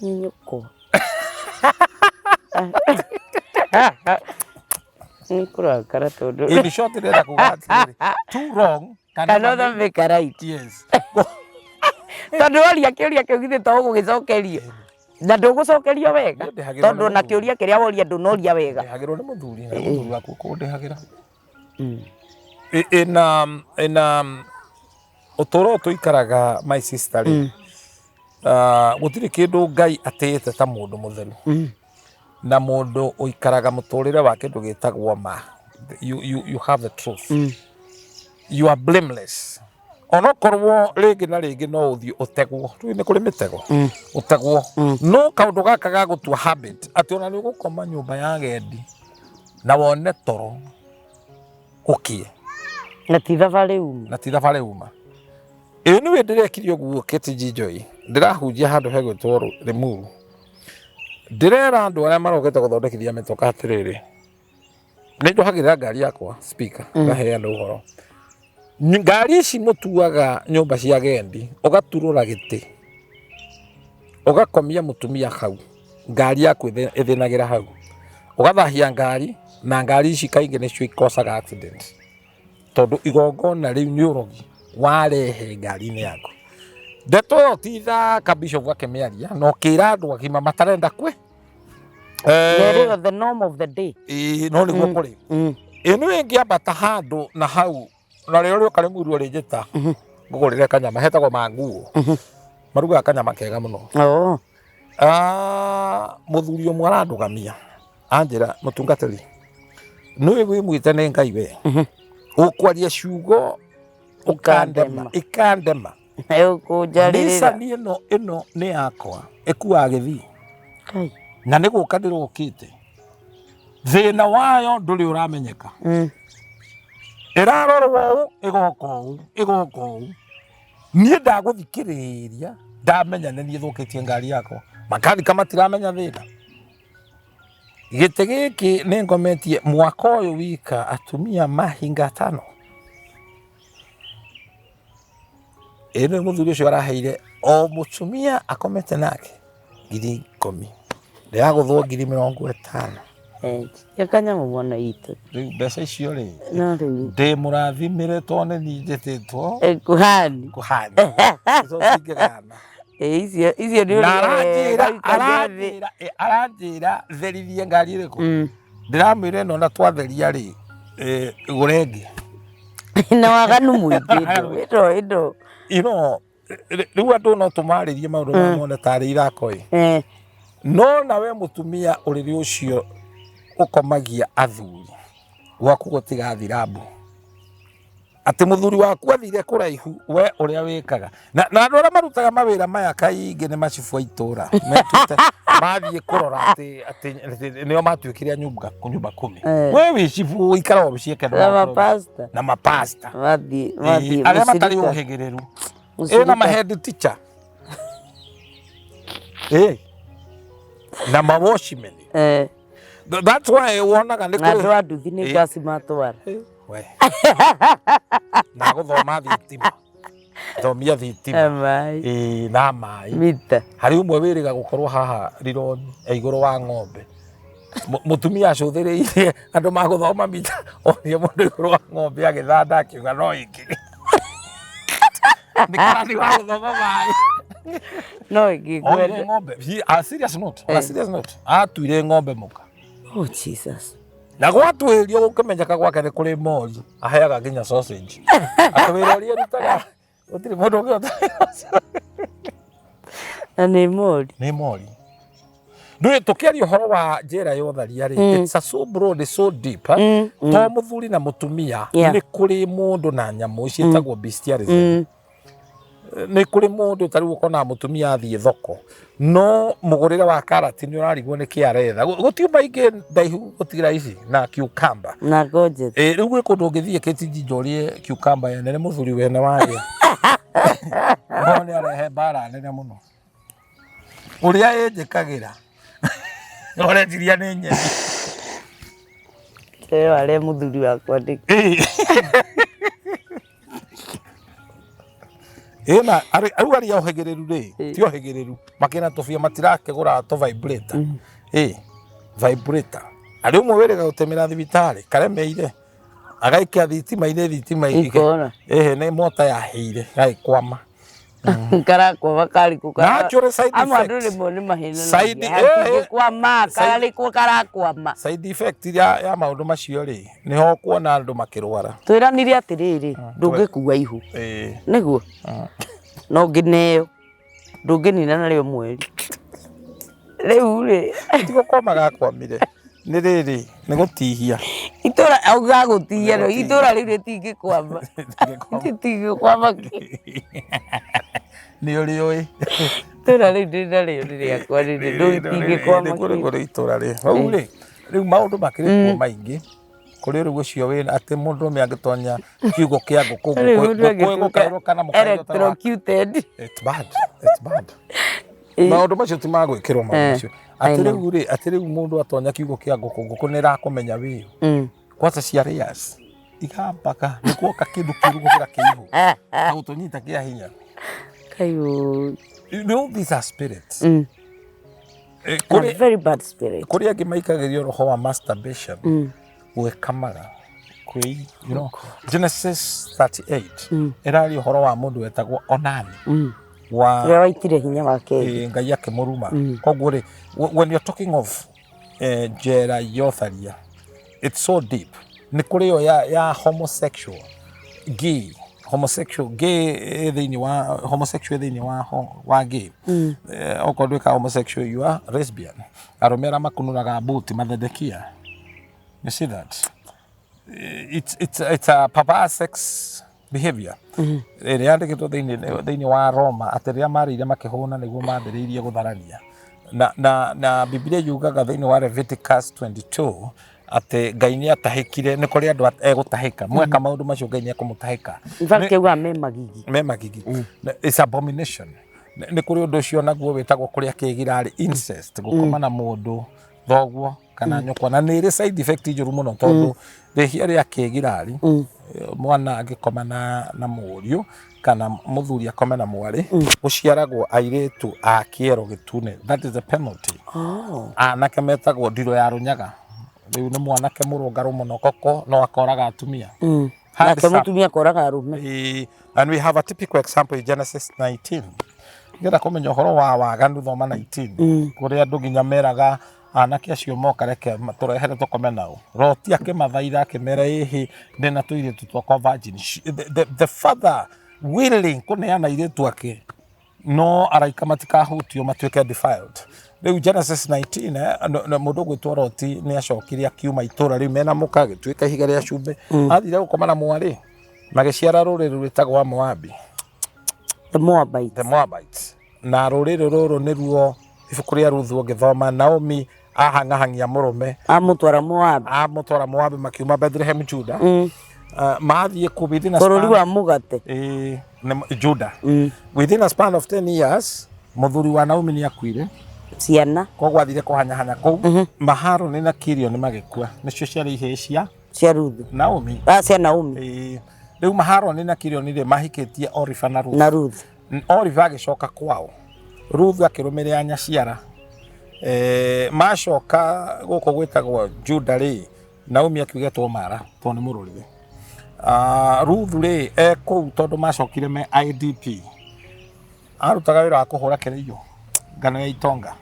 Nĩ nyũkwa. Nĩ kũrakara tondũ. In short ndĩrenda kuga atĩrĩrĩ, two wrong can Cannot never make a right. Yes. Tondũ woria kĩũria kĩu githĩ to ũgũgĩcokerio. Na ndũgũcokerio wega. Niĩ ndĩhagĩrwo Tondũ nĩ ona mũthuri. kĩũria kĩrĩa woria ndũnoria wega. Ndĩhagĩrwo nĩ mũthuri, na mũthuri waku ũkũndĩhagĩra. Ina ũtũũro ũyũ tũikaraga my sister rĩ, gũtirĩ kĩndũ Ngai atĩĩte ta mũndũ mũtheru na mũndũ ũikaraga mũtũrĩre wa kĩndũ gĩtagwo ma. You have the truth. You are blameless. Onokorwo rĩngĩ na rĩngĩ no ũthiĩ ũtegwo, rĩu nĩ kũrĩ mĩtego, ũtegwo, no kaũndũ gaka ga gũtua habit atĩ ona nĩ ũgũkoma nyũmba ya agendi na wone toro ũkie. Na ti thabarĩ uma. Na ti thabarĩ uma. Ĩĩ nĩwe ndĩrekire ũguo KTG Joy, ndĩrahunjia handũ hegwĩtwo Limuru. Ndĩrera andũ arĩa marokĩte gũthondekithia mĩtoka atĩrĩrĩ, nĩ njohagĩrĩra ngari yakwa speaker, ngahe andũ ũhoro. Ngari ici mũtuaga nyũmba cia agendi, ũgaturũra gĩtĩ, ũgakomia mũtumia hau, ngari yaku ĩthĩnagĩra hau. Ũgathahia ngari, na ngari ici kaingĩ nĩcio ikocaga accident. Tondũ igongona rĩu nĩ ũrogi warehe ngari-inĩ yaku. Ndeto ĩyo ti thaka bishop akĩmĩaria na ũkĩra andũ agima matarenda kwĩ. Nerĩo the norm of the day. Ĩĩ, no nĩguo kũrĩ. Ĩ nĩ ĩngĩambata handũ na hau na rĩo rĩoka rĩmuru rĩnjĩta ngũgũrĩre kanyama hetagwo manguo. Marugaga kanyama kega mũno. Mũthuri ũmwe arandũgamia anjĩra, mũtungatĩri, nĩũĩ wĩ mwĩte nĩ Ngai we, ũkwaria ciugo ũkandema, ikandema. Ũkũnjarĩrĩra. Nissan ĩno ĩno nĩ yakwa ĩkuaga gĩthii Kai. na nĩ gũka ndĩrokĩte, thĩna wayo ndũrĩ ũramenyeka, ĩrarorwo ũũ ĩgoka ũũ ĩgoka ũũ. Niĩ ndagũthikĩrĩria ndamenya nĩ niĩ thũkĩtie ngari yakwa, makanika matiramenya thĩna. Gĩtĩ gĩkĩ nĩ ngometie mwaka ũyũ wika atumia mahinga atano. Ĩ nĩ mũthuri ũcio araheire o mũtumia akomete nake 10,000, ndĩragũthwo 50,000. Eh, ya kanyamũ mwana witũ. Rĩu mbeca icio rĩ, No rĩu ndĩ mũrathimĩre tondũ nĩ niĩ njĩtĩtwo eh, kuhani. Kuhani. Icio cingĩgana. Eh, icio icio nĩ Na ũrĩe aranjĩra wega ũikarie thĩ. aranjĩra eh, aranjĩra therithie ngari ĩrĩkũ. Ndĩramwĩra ĩno na twatheria rĩ, eh, gũra ĩngĩ. Na waganu mũingĩ ĩndo ĩndo ĩndo. You know, rĩu andũ no tũmarĩrie maũndũ maya mone tarĩ ithako ĩ. No nawe mũtumia ũrĩrĩ ũcio ũkomagia athuri gwaku gũtigathira mbu. Atĩ mũthuri waku athire kũraihu we ũrĩa wĩkaga. Na andũ arĩa marutaga mawĩra maya kaingĩ nĩ macibũ a itũra. Metuĩte mathiĩ kũrora atĩ nĩo matuĩkire a nyumba, nyumba kumi. We wĩ cibũ ũikara wabici Na mapasta. Na mapasta. Mathiĩ mathiĩ Arĩa matarĩ mũcirika. ũhĩgĩrĩru. Ĩ na Mũcirika. ma head teacher. Ĩ na ma watchman. That's why wonaga nĩ Na kũrĩ andũ a nduthi nĩ ngasi matwara. We. Na gũthoma thitima. Thomia thitima. Na maĩ. Ĩĩ na maĩ. Mita. Harĩ ũmwe wĩrĩga gũkorwo haha rironi e igũrũ wa ng'ombe. Mũtumia acũthĩrĩirie andũ magũthoma mita onie mũndũ igũrũ wa ng'ombe agĩthanda akiuga no ĩngĩ. Nĩ karani wa gũthoma maĩ. No ĩngĩ Oire ngwenda. ng'ombe. A serious note. On a serious note. Atuire ng'ombe mũka. Oh Jesus. Na gwatuĩrio gũkĩmenyeka gwake nĩ kũrĩ mori aheaga nginya sausage. Atĩ wĩra ũrĩa arutaga gũtirĩ mũndũ ũngĩhota wĩra ũcio. Na nĩ mori. Nĩ mori. Ndũĩ tũkĩaria ũhoro wa njĩra ya ũtharia rĩ, it's a so broad, it's so deep. Eh? To mũthuri na mũtumia nĩ kũrĩ mũndũ na nyamũ ciĩtagwo bestialism. Nĩ kũrĩ mũndũ ta rĩu ũkonaga mũtumia athiĩ thoko no mũgũrĩre wa karati nĩ ũrarigwo nĩ kĩ aretha. Gũtiuma ingĩ ndaihu gũtigira ici na cucumber. Na ngojeti. Ĩ rĩu gwĩ kũndũ ũngĩthiĩ kĩtinjinja ũrĩe cucumber yene nĩ mũthuri wene warĩa. No nĩ arehe mbara nene mũno. Ũrĩa ĩnjĩkagĩra ũreciria nĩ nyeni. Ĩyo arĩa mũthuri wakwa ndĩ. Ĩ na rĩu arĩa ohĩgĩrĩru rĩ, ti ohĩgĩrĩru makĩna tũbia matirakĩgũra tũ vibrator. Ĩ vibrator. Harĩ ũmwe wĩrĩga gũtĩmĩra thibitarĩ karemeire agaikia thitima-inĩ thitima Ikora. Ĩhĩ nĩ mota yahĩire gagĩkwama. Karakwama karĩkũ Natural side Amwe andũ effects. rĩmwe nĩ Side- mahenanagia. Hatingĩkwama karĩkũ karakwama. Side effect ya maũndũ macio rĩ, nĩho kuona andũ makĩrwara. Twĩranire atĩrĩrĩ, ndũngĩkua ihu. Ĩĩ. Nĩguo? No ũngĩneo, ndũngĩnina narĩo mweri. Rĩu rĩ, Ti gũkwama gakwamire. Nĩ rĩrĩ, nĩ gũtihia. Itũra auga gũtihia no itũra rĩu rĩtingĩkwama. Rĩtingĩkwama kĩ. Nĩ ũrĩ ũĩ. Itũra rĩu ndĩ narĩo nĩ rĩakwa rĩrĩ rĩtingĩkwama Nĩ kũrĩ kĩ. kũrĩ itũra rĩ. Hau rĩ, rĩu maũndũ makĩrĩ kuo maingĩ. Kũrĩ rĩu ũcio wĩna atĩ mũndũrũme angĩtonya kiugũ kĩa ngũkũ Rĩu ngũkũ mũndũ ngũkũ angĩtuĩka ĩgũkaũrũka na mũkaigua ta wa- electrocuted. It's bad. It's bad. Maũndũ macio ti ma gwĩkĩrwo maũndũ macio. I Atĩ know. rĩu rĩ, atĩ rĩu mũndũ atonya kiugũ kĩa ngũkũ, ngũkũ nĩ ĩrakũmenya wĩũ. Kwanza cia layers ikambaga nĩ kuoka kĩndũ kĩũru gũkĩra kĩihu. Na gũtũnyita kĩa hinya. Kaiũ. You know these are spirits. A Kũrĩ very bad spirit. kũrĩ angĩ maikagĩrio roho wa masturbation gwĩkamaga kwĩ you know Genesis 38 ĩraria ũhoro wa mũndũ wetagwo Onani wa Ũrĩa waitire hinya wake. Ngai akĩmũruma. Koguo rĩ, when you're talking of njera ya ũtharia, it's so deep. Nĩ kũrĩ ĩyo ya homosexual gay, homosexual gay thĩinĩ wa homosexual thĩinĩ wa gay. Okorwo ndwĩka homosexual you are lesbian. Arũme arĩa makunũraga buti mathethekia. You see that? It's a perverse sex behavior. Ĩrĩa yandĩkĩtwo thĩinĩ wa Roma atĩ rĩrĩa marĩire makĩhũna nĩguo mambĩrĩirie gũtharania. Na Biblia yugaga thĩinĩ wa Leviticus 22 atĩ Ngai nĩ atahĩkire, nĩ kũrĩ andũ egũtahĩka. Mweka maũndũ macio Ngai nĩ ekũmũtahĩka. In fact, augaga me magigi. Me magigi. It's abomination. Nĩ kũrĩ ũndũ ũcio naguo wĩtagwo kũrĩa kĩgirarĩ incest, gũkoma na mũndũ thoguo kana nyũkwa, na nĩ ĩrĩ side effect njũru mũno tondũ rĩhia rĩa kĩgirarĩ, mwana angĩkoma na mũriũ kana mũthuri akome na mwarĩ, gũciaragwo airĩtu a kĩero gĩtune. That is the penalty. Anake metagwo ndiro ya rũnyaga. Rĩu nĩ mwanake mũrũngarũ mũno koko no akoraga atumia. Nake Handsome. mũtumia akoraga arũme. And we have a typical example in Genesis 19. Ngĩenda kũmenya ũhoro wa waganu thoma 19. Kũrĩa andũ nginya meraga anake acio moka reke tũrehere tũkome nao. Loti akĩmathaitha akĩmera ĩhĩ ndĩna tũirĩtu twakwa virgin. The father willing kũneana airĩtu ake no araika matikahutio matuĩke defiled. Rĩu Genesis 19 mũndũ ũgwĩtwo Loti nĩ acokire akiuma itũra rĩu mena mũka agĩtuĩka ihiga rĩa cumbĩ. Athire gũkoma na mwarĩ magĩciara rũrĩrĩ rwĩtagwo Amoabi. The Moabites. The Moabites. Na rũrĩrĩ rũrũ nĩruo ibuku rĩa Ruthu ũngĩthoma Naomi ahang'ahangia mũrũme amũtwara Moabi. Amũtwara Moabi makiuma Bethlehem Juda. Mathiĩ kũ within a bũrũri span wa mũgate. Nĩ Juda. Within a span of 10 years mũthuri wa Naomi nĩ akuire. Ciana. Koguo athire kũhanyahanya kũu. Maharoni na Kirioni magĩkua, nĩcio ciarĩ ihĩĩ cia cia Ruthu. Naomi. Ah, cia Naomi. Rĩu Maharoni na Kirioni rĩ mahikĩtie Orifa na Ruthu. Na Ruthu. Orifa agĩcoka kwao, Ruthu akĩrũmĩrĩra nyaciara. Macoka gũkũ gwĩtagwo Juda rĩ, Naomi akiuga etwo Mara tondũ nĩ mũrũrĩre. Ruthu rĩ e kũu tondũ macokire me IDP, arutaga wĩra wa kũhũra kĩrĩiyo ngano ya itonga.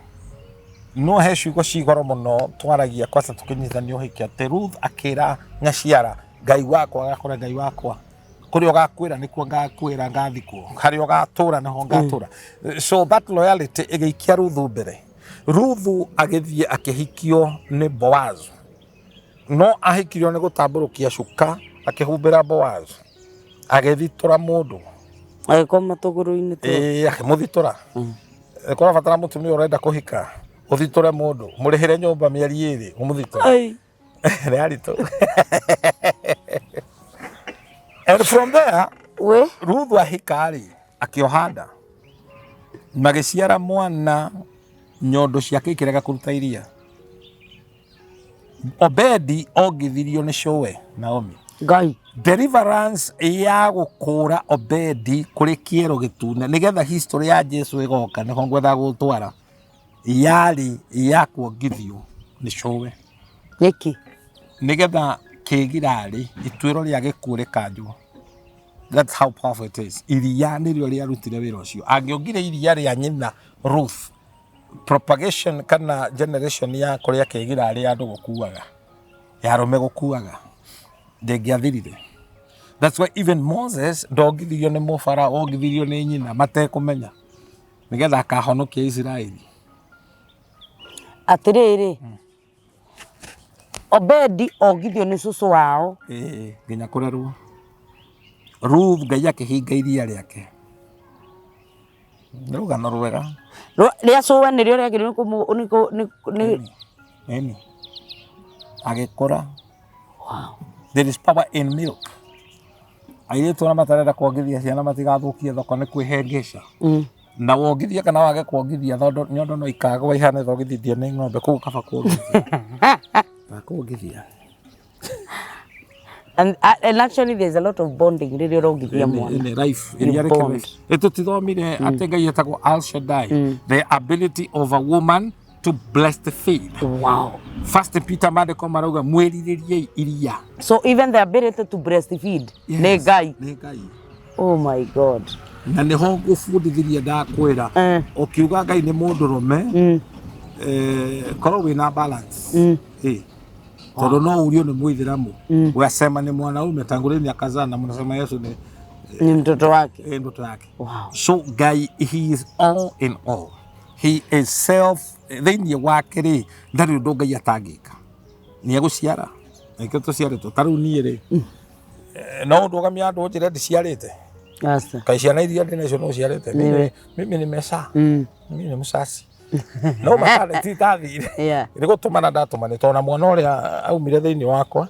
No he ciugo ci goro mũno twaragia kwanza tũkĩnyitithania ũhiki atĩ Ruth akĩra nyaciara, Ngai wakwa agakora Ngai wakwa kũrĩa ũgakwĩra nĩkuo ngakwĩra ngathikwo, harĩa ũgatũra nĩho ngatũra. So that loyalty ĩgĩikia Ruthu mbere. Ruthu agĩthiĩ akĩhikio nĩ Boaz, no ahikirio nĩ gũtambũrũkia cuka akĩhumbĩra Boaz, agĩthitũra mũndũ. Agĩkoma tũgũrũ-inĩ twa. Ĩĩ, akĩmũthitũra. Kũrabatara mũtumia ũrenda kũhika ũthitũre mũndũ, mũrĩhĩre nyũmba mĩeri 2 ũmũthitũre. Ai. Nĩ aritũ. And from there We Ruthu ahika rĩ akĩoha nda, magĩciara mwana, nyondo ciake ikĩrega kũruta iria. Obedi ongithirio nĩ cũwe Naomi. Ngai. Deliverance ya gũkũra Obedi kũrĩ kĩero gĩtune nĩgetha history ya Jesu ĩgoka nĩho ngwetha gũtwara yarĩ ya kuongithio nĩ cũwe. Nĩkĩ? Nĩgetha kĩgirarĩ ituĩro rĩa gĩkuũ rĩkanjwo. That's how powerful it is. Iria nĩrĩo rĩarutire wĩra ũcio. Angĩongire iria rĩa nyina Ruth, propagation kana generation ya kũrĩa kĩgirarĩ ya andũ gũkuaga, ya arũme gũkuaga, ndĩngĩathirire. That's why even Moses ndongithirio nĩ mũbara, ongithirio nĩ nyina matekũmenya, nĩgetha akahonokia Isiraeli. Atĩrĩrĩ, Obedi ongithio nĩ cũcũ wao. Ĩĩ, nginya kũrerwo. Ruth Ngai akĩhinga iria rĩake. Nĩ rũgano rwega. Rĩa cũwe nĩrĩo rĩagĩrĩirwo nĩ kũmũ nĩ kũ nĩ nĩ Ĩni. Agĩkũra. Wow. There is power in milk. Airĩtu arĩa matarenda kuongithia ciana matigathũkie thoko nĩ kwĩhĩngĩca. Na wongithie kana wage kuongithia thondo nyondo no ikagwa ihane thogithithie nĩ ng'ombe koguo kaba kuongithia. Kaba kuongithia. And actually there's a lot of bonding rĩrĩa ũrongithia mwana. In life, You iria rĩkĩ bond. life. Tũtithomire atĩ Ngai etagwo Al Shaddai, the ability of a woman to bless the feed. Wow. First Peter maandĩko marauga mwĩrirĩriei iria. So even the ability to breastfeed nĩ Ngai. Nĩ Ngai. Oh my God. Na nĩho ngũbundithirie ndakwĩra ũkiuga Ngai nĩ mũndũrũme, korwo wĩna balance. Tondũ no urio nĩ mũithĩramu wasema ni mwanaume tangu lini akazaa na mnasema Yesu ni Ni mtoto wake. Mtoto wake. Wow. So Ngai, he is all in all. He is self thĩinĩ wake rĩ ndarĩ ũndũ Ngai atangĩka. Nĩ egũciara. Nĩkĩo tũciarĩtwo. Ta rĩu niĩ rĩ, no ũndũgamie andũ ũnjĩre ndiciarĩte. Asa. Kaĩ ciana iria ndĩ nacio no ũciarĩte? Mimi nĩ mesa. Mimi nĩ mũcaci. No maternity itathire. Nĩ gũtũmana ndatũmanĩte tondũ na mwana ũrĩa aumire thĩinĩ wakwa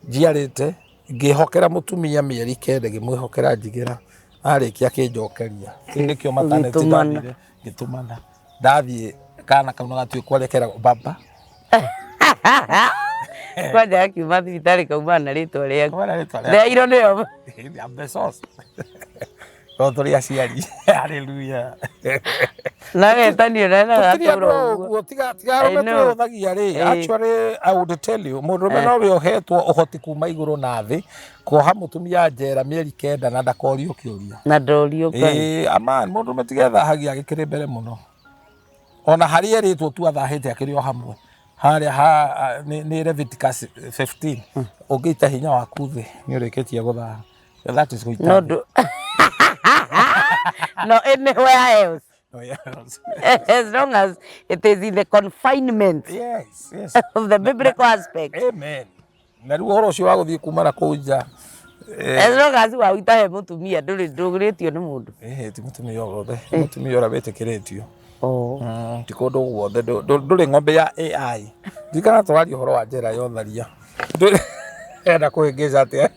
njiarĩte ngĩhokera mũtumia mĩeri 9 ngĩmwĩhokera njigĩra arĩkia akĩnjokeria. Kĩu nĩkĩo maternity Ũgĩtũmana. ndathire ngĩtũmana. Ndathiĩ kana kau gatuĩkwo ũrĩa keragwo baba. Kwanja akiuma thibitarĩ kauma na rĩtwa rĩaku. Kauma na rĩtwa rĩakwa. Theirwo nĩyo. Ya Besos. Tondũ tũrĩ aciari. Hallelujah. Na wetanio na na Tũtirĩ andũ gatũra a ũguo. ũguo tiga tiga I arũme know. twĩhũthagia rĩ. Actually I would tell you mũndũrũme nowe ũhetwo ũhoti kuma igũrũ na thĩ kuoha mũtumia njera mĩeri 9 na ndakorio kĩũria. Na ndorio Ngai. Ĩĩ aman mũndũrũme tiga ethahagia agĩkĩrĩ mbere mũno. Ona harĩa erĩtwo tu athahĩte akĩrĩ o hamwe harĩa ha nĩ Leviticus 15 ũngĩita hinya waku thĩ nĩ ũrĩkĩtie gũthaha. That is gũita No thĩ. ndũ No anywhere else. Oh, yes. As long as it is in the confinement Yes, yes. of the biblical aspect. Amen. Na rĩu ũhoro ũcio wa gũthiĩ kuma na kũu nja As long as wauta he mũtumia ndũrĩ ndũgĩrĩtio nĩ mũndũ. Ti mũtumia o wothe, nĩ mũtumia ũrĩa wĩtĩkĩrĩtio. Oh. Ti kũndũ guothe, ndũrĩ ng'ombe ya AI. Ndirikana tũraria ũhoro wa njĩra ya ũtharia. Enda kũhĩngĩca atĩa?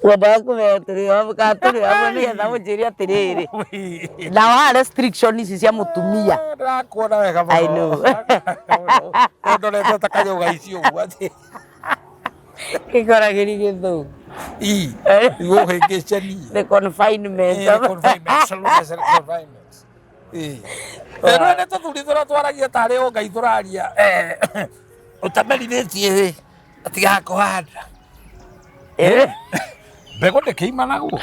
Wendaga kũmenya tũrĩ o kana tũrĩ hamwe nĩgetha ũnjĩre atĩrĩrĩ. Na wa restriction ici cia mũtumia. Ndĩrakuona wega mũno. I know. Ũndorete ta kanyau gaici ũguo atĩ. Gĩkoragĩri gĩthũngũ. Ii, igũhĩngĩca niĩ. The confinement. Confinement, confinement. Rĩu nĩ tũthuri tũrĩa twaragia tarĩ o Ngai tũraria. Ũtamerithĩtie rĩ, atigaga kũhanda. Mbegũ ndĩkĩimanagwo.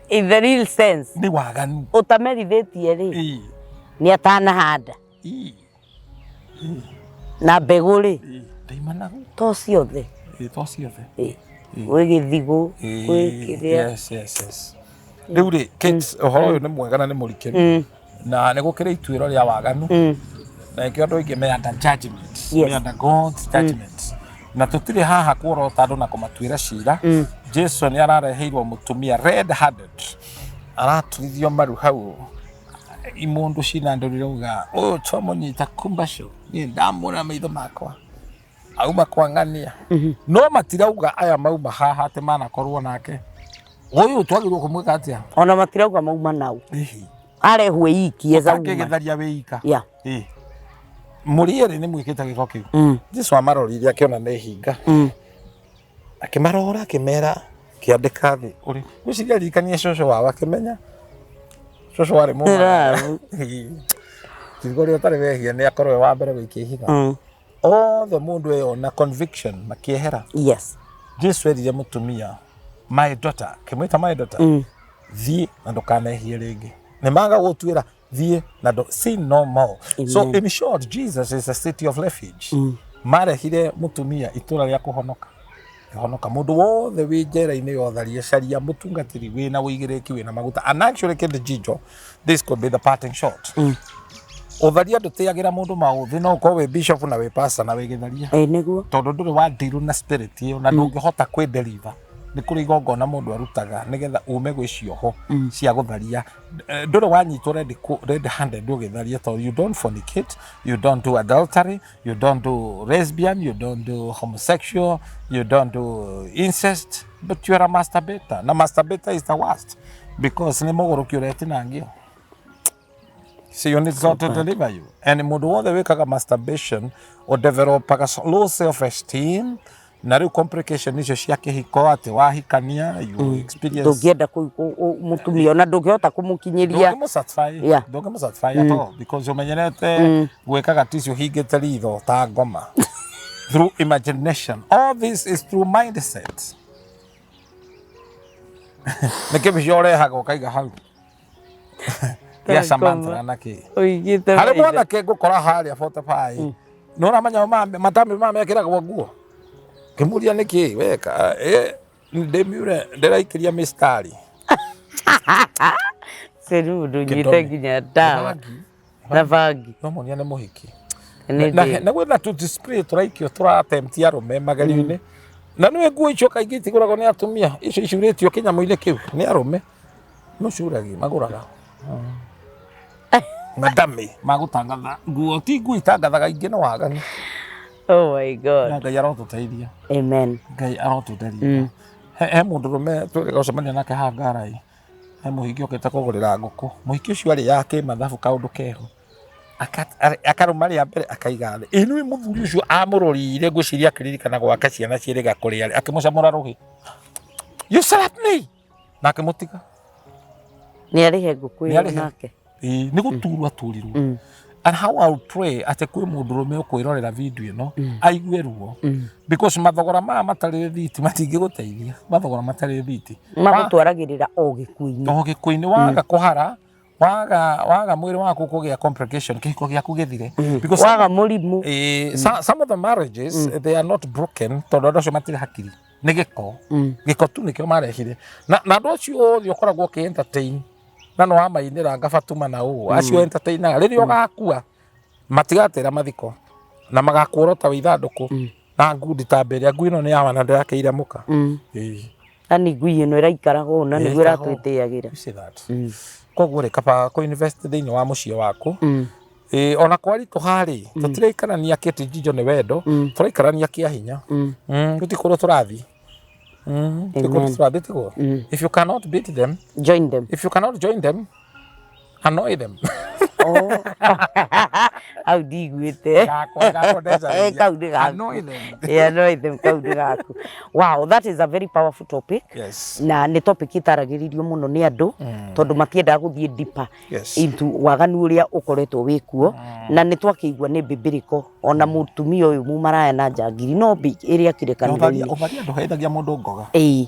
In the real sense. Nĩ waganu. Ũtamerithĩtie rĩ, nĩ atanahanda. Na mbegũ rĩ, Ndĩimanagwo. To ciothe. To ciothe. Gwĩ gĩthigũ, gwĩ kĩrĩa. Yes. Rĩu rĩ, Kate, ũhoro ũyũ nĩ mwega na nĩ mũrikĩru. Na nĩ gũkĩrĩ ituĩro rĩa waganu. Na nĩkĩo andũ aingĩ me under judgment. Me under God's judgment. Na tũtirĩ haha kuorota andũ na kũmatuĩra cira. Jesu nĩ arareheirwo mũtumia red handed. Araturithio maru hau. Imundu cina ndũrirauga ũyũ twamũnyita kumbaco niĩ ndamuona maitho makwa auma kwang'ania no matirauga aya mauma haha atĩ manakorwo nake ũyũ twagĩrĩirwo kũmwĩka atĩa? Ona matirauga mauma nau arehwo iki as a woman. Ũtangĩgĩtharia wĩ ika. Yeah. Mũrĩ erĩ nĩ mwĩkĩte gĩko kĩu. Jesu amarorire akĩona nĩ hinga. Akĩmarora akĩmera kĩandĩka thĩ ũrĩ gwĩciria ririkanie cũcũ wao akĩmenya cũcũ warĩ mũmara. Kiugo ũrĩa ũtarĩ wehia nĩ akorwo e wa mbere gũikia ihiga. Othe mũndũ eyona conviction makĩehera. Yes. Jesu erire mũtumia my daughter, kĩmwĩta my daughter, thiĩ na ndũkanehie rĩngĩ. Nĩ maga gũtuĩra thiĩ na sin no more. Amen. So in short, Jesus is a city of refuge. Marehire mũtumia itũra rĩa kũhonoka. Kũhonoka mũndũ wothe wĩ njera-inĩ ya ũtharia caria mũtungatĩri wĩna ũigĩrĩki wĩna maguta. And actually Kate Jijo, this could be the parting shot. Ũtharia ndũtĩagĩra mũndũ maũthĩ, no ũkorwo wĩ bishop na wĩ pastor na wĩ gĩtharia. Nĩguo. Tondũ ndũrĩ wa deal na spirit ĩyo na ndũngĩhota kwĩ deliver. Nĩ kũrĩ igongona mũndũ arutaga nĩgetha ume gwĩ cioho cia gũtharia. Ndũrĩ wanyitwo red handed ũgĩtharia tondũ you don't fornicate, you don't do adultery, you don't do lesbian, you don't do homosexual, you don't do incest, but you are a masturbator. Na masturbator is the worst because nĩ mũgũrũki ũretinangio. So you need God to deliver you. And mũndũ wothe wĩkaga masturbation or developaga low self esteem na rĩu complication icio cia kĩhiko atĩ wahikania you experience Ndũngĩenda mũtumia ona ndũngĩhota kũmũkinyĩria. Ndũngĩmũ Yeah. ndũngĩmũ satisfy at all because ũmenyerete gwĩkaga ticio ũhingĩte ritho ta ngoma through imagination. All this is through mindset. Nĩ kĩbica ũrehaga ũkaiga hau gĩa Samantha na kĩ Ũigĩte harĩ maitho. mwanake ngũkora harĩa 45 nĩ ũramenya matambi ma mekĩragwo nguo ngĩmũria nĩkĩ weka ndĩmiure ndĩraikĩria mĩstari Seru ndũnyuĩte nginya ndawa na bangi. No monia nĩ mũhiki Nĩ na ndĩ. na gwĩna tũ display tũraikio tũratemti arũme magerio-inĩ na nĩwe nguo icio kaingĩ itigũragwo nĩ atumia icio icurĩtio kĩnyamũ-inĩ kĩu nĩ arũme no curagia magũraga madami magũtangatha nguo ti nguo itangathaga ingĩ nĩ waganu. Oh my God. Na Ngai arotũteithia. Amen. Ngai arotũteithia. He mũndũrũme twĩrĩga gũcemania nake haha ngarai he mũhiki ũkĩte kũgũrĩra ngũkũ mũhiki ũcio arĩ ya kĩmathabu kaũndũ keho akarũma rĩa mbere akaiga thĩ ĩ nĩwe mũthuri ũcio amũrorire ngwĩciria akĩririkana gwake ciana ciĩrĩga kũrĩa akĩmũcamũra rũhĩ. You slapped me. Na akĩmũtiga. Nĩ arĩhe ngũkũ ĩyo Nĩarĩhe. nake. Ĩĩ, nĩ gũturwo aturirwo. And how I would pray atĩ kwĩ mũndũrũme ũkwĩrorera video ĩno aigue ruo, because mathogora maya matarĩ rĩthiti matingĩgũteithia, mathogora matarĩ rĩthiti. Magũtwaragĩrĩra o gĩkuũ-inĩ. O gĩkuũ-inĩ. Waga kũhara, waga mwĩrĩ waku kũgĩa complication, kĩhiko gĩaku gĩthire, because Waga mũrimũ. Some of the marriages, they are not broken tondũ andũ acio matirĩ hakiri, nĩ gĩko. Gĩko tu nĩkĩo marehire, na andũ acio othe ũkoragwo ũkĩ entertain na nĩ wamainĩra ngabatuma na ũũ, acio entertainaga, rĩrĩa ũgakua matigatĩra mathiko na magakuorota wĩ ithandũkũ na ngundi ta mbere. Ngui ĩno nĩ yawa na ndĩrakĩire mũka. Ĩĩ. Yani ngui ĩno ĩraikaraga ũũ na nĩguo Ĩraikaraga ũũ. ĩratwĩtĩagĩra. You see that? Koguo rĩ, kaba kũ invest thĩinĩ wa mũciĩ waku. Ĩĩ, ona kwaritũha rĩ, tũtiraikarania kĩti njijo nĩ wendo, tũraikarania kĩa hinya. Gũtirĩ kũndũ tũrathiĩ. Gũtirĩ kũndũ Amen. tũrathiĩ tiguo. If you cannot beat them, Join them. If you cannot join them, annoy them. Oh. Hau ndiguĩte. Gakwa ndecarĩria. Kau nĩ gaku. Annoy them. Yeah, annoy them, kau nĩ gaku. Wow, that is a very powerful topic. Na nĩ topic ĩtaragĩrĩrio mũno nĩ andũ tondũ matiendaga gũthiĩ deeper into waganu ũrĩa ũkoretwo wĩ kuo, na nĩ twakĩigua nĩ biblical, ona mũtumia ũyũ mũmaraya na njangiri no ĩrĩa kĩrĩkanĩro-inĩ. Ũtharia ndũheithagia mũndũ ngoga. Ĩĩ,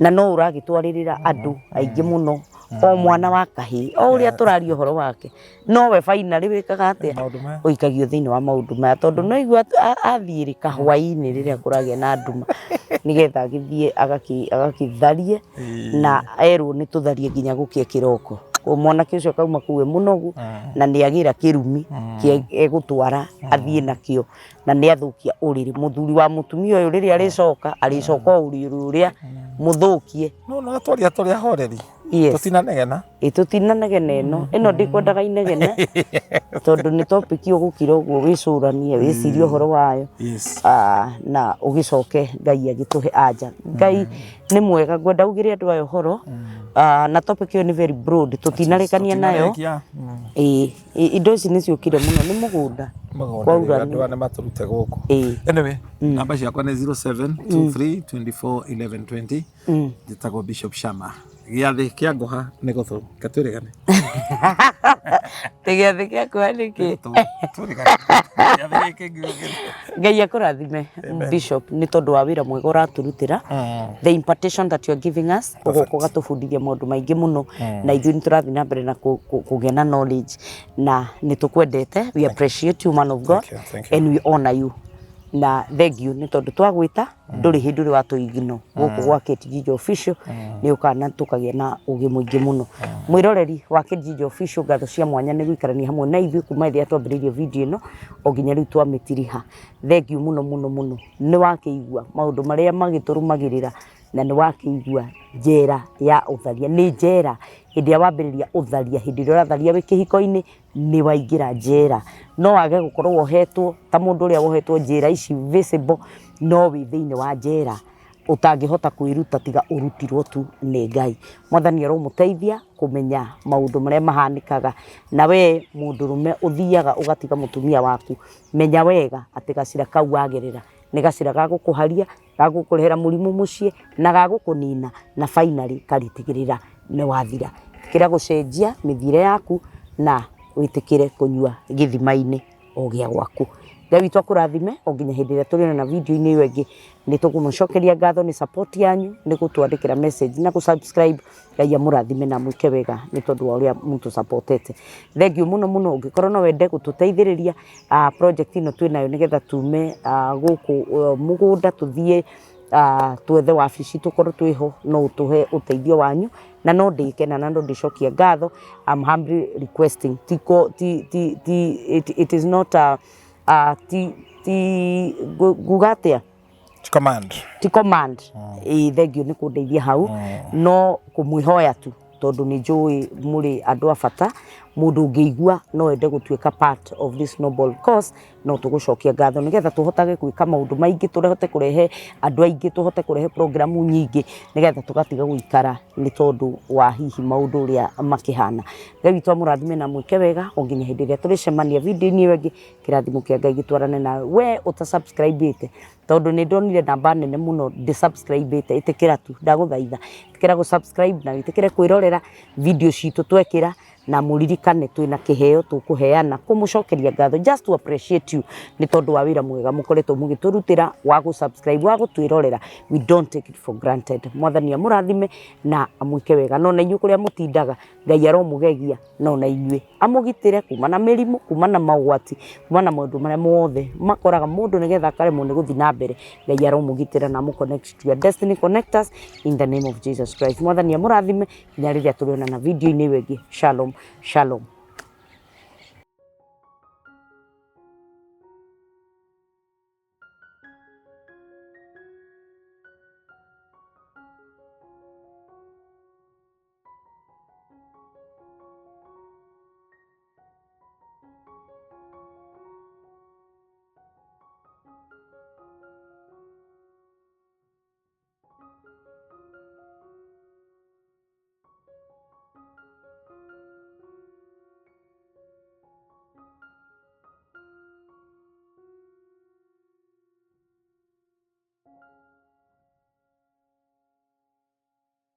na no ũragĩtwarĩrĩra andũ aingĩ mũno, o mwana wa kahĩĩ o ũrĩa tũraria ũhoro wake, nowe finally wĩkaga atĩa? Maũndũ maya. Ũikagio thĩinĩ wa maũndũ maya, tondũ no igua athiĩ rĩ kahwaĩ-inĩ rĩrĩa kũragĩa na nduma, nĩgetha agĩthiĩ agakĩtharie, na erwo nĩ tũtharie nginya gũkĩe kĩroko. Koguo mwanake ũcio akauma kũu e mũnogu na nĩ agĩra kĩrumi kĩa egũtwara athiĩ nakĩo, na nĩ athũkia ũrĩrĩ. Mũthuri wa mũtumia ũyũ rĩrĩa arĩcoka, arĩcoka o ũrĩrĩ ũrĩa mũthũkie. No twaria tũrĩ ahoreri. Yes. Tũtinanegena. Ĩ, tũtinanegena. Ĩno ndĩkwendaga inegene, tondũ nĩ topic ũgũkira ũguo wĩcũranie, wĩcirie ũhoro wayo. Na ũgĩcoke Ngai agĩtũhe anja. Ngai nĩ mwega. Ngwenda ugĩre andũ aya ũhoro. Na topic ĩyo nĩ very broad, tũtinarĩkania nayo. Tũtinarĩkia. Ĩ, indo ici nĩ ciũkire mũno nĩ mũgũnda. Mũgũnda. Kwaura. Andũ aya nĩ matũrute gũkũ. Anyway, namba ciakwa nĩ 0723 24 11 20. Njĩtagwo Bishop Shama. Gĩathĩ kĩa ngũha nĩ gũthũ katwĩrĩgane. Tĩ gĩathĩ gĩakwa nĩkĩ? Twĩrĩgane gĩathĩ gĩkĩ ngiugĩte. Ngai akũrathime, Bishop, nĩ tondũ wa wĩra mwega ũratũrutĩra, the impartation that you are giving us, ũgoka ũgatũbundithia maũndũ maingĩ mũno, na ithuĩ nĩ tũrathiĩ na mbere na kũgĩa na knowledge, na nĩ tũkwendete. We appreciate you, man of God. Thank you, thank you. And we honor you, na thank you nĩ tondũ twagwĩta ndũrĩ hĩndĩ ũrĩ watũigino gũkũ gwa Kate Njijo Official, nĩ ũkaga na tũkagĩa na ũgĩ mũingĩ mũno. Mwĩroreri wa Kate Njijo Official, ngatho cia mwanya nĩ gũikarania hamwe na ithuĩ kuma rĩrĩa twambĩrĩirie video ĩno o nginya rĩu twamĩtiriha. Thank you mũno mũno mũno. Nĩ wakĩigua maũndũ marĩa magĩtũrũmagĩrĩra, na nĩ wakĩigua njera ya ũtharia nĩ njera. Hĩndĩ ĩrĩa wambĩrĩria ũtharia, hĩndĩ ĩrĩa ũratharia wĩ kĩhiko-inĩ, nĩ waingĩra njera. No wage gũkorwo wohetwo ta mũndũ ũrĩa wohetwo njera ici visible, no wĩ thĩinĩ wa njera ũtangĩhota kwĩruta tiga ũrutirwo tu nĩ Ngai. Mwathani aromũteithia kũmenya maũndũ marĩa mahanĩkaga. Na we mũndũrũme ũthiaga ũgatiga mũtumia waku, menya wega atĩ gacĩra kau wagerera nĩ gacĩra ga gũkũharia, ga gũkũrehera mũrimũ mũciĩ, na ga gũkũnina, na finally karĩtigĩrĩra nĩ wathira. Ĩtĩkĩra gũcenjia mĩthiĩre yaku na wĩtĩkĩre kũnyua gĩthima-inĩ o gĩa gwaku. Ngai witũ akũrathime o nginya hĩndĩ ĩrĩa tũrĩonana video-inĩ ĩyo ĩngĩ. Nĩ tũkũmũcokeria ngatho nĩ support yanyu, nĩ gũtwandĩkĩra message na gũ-subscribe. Ngai amũrathime na amwĩke wega nĩ tondũ wa ũrĩa mũtũ-supportete. Thank you mũno mũno. Ũngĩkorwo no wende gũtũteithĩrĩria project ĩno twĩ nayo, nĩgetha tume gũkũ mũgũnda tũthiĩ twethe wabici tũkorwo twĩho, no ũtũhe ũteithio wanyu na no ndĩkena na no ndĩcokia ngatho. I'm humbly requesting, ti, ti, ti, ti, it is not a, ti, ti nguga atĩa? Command. Ti command. Ĩĩ, thank you nĩ kũndeithia hau. No kũmwĩhoya tu, tondũ nĩ njũĩ mũrĩ andũ a bata. Mũndũ ũngĩigua no ende gũtuĩka part of this noble cause, no tũgũcokia ngatho nĩgetha tũhotage gwĩka maũndũ maingĩ, tũhote kũrehe andũ aingĩ, tũhote kũrehe program nyingĩ, nĩgetha tũgatiga gũikara nĩ tondũ wa hihi maũndũ ũrĩa makĩhana. Ngai witũ amũrathime na amwĩke wega o nginya hĩndĩ ĩrĩa tũrĩcemania video-inĩ ĩyo ĩngĩ. Kĩrathimo kĩa Ngai gĩtwarane nawe. We ũta subscribe ĩte, tondũ nĩ ndonire namba nene mũno ndĩ subscribe ĩte, ĩtĩkĩra tu, ndagũthaitha, ĩtĩkĩra gũ subscribe na wĩtĩkĩre kwĩrorera video citũ twekĩra. Na mũririkane twĩna kĩheo tũkũheana kũmũcokeria ngatho, just to appreciate you nĩ tondũ wa wĩra mwega mũkoretwo mũgĩtũrutĩra wa gũ subscribe, wa gũtwĩrorera. We don't take it for granted. Mwathani amũrathime na amwĩke wega. No na inyuĩ kũrĩa mũtindaga, Ngai aromũgegia, no na inyuĩ amũgitĩre kuma na mĩrimũ, kuma na maũgwati, kuma na maũndũ marĩa mothe makoraga mũndũ nĩgetha akaremwo nĩ gũthiĩ na mbere. Ngai aromũgitĩra na amũ connect to your destiny connectors in the name of Jesus Christ. Mwathani amũrathime nginya rĩrĩa tũrĩonana video-inĩ ĩyo ĩngĩ. Shalom, shalom.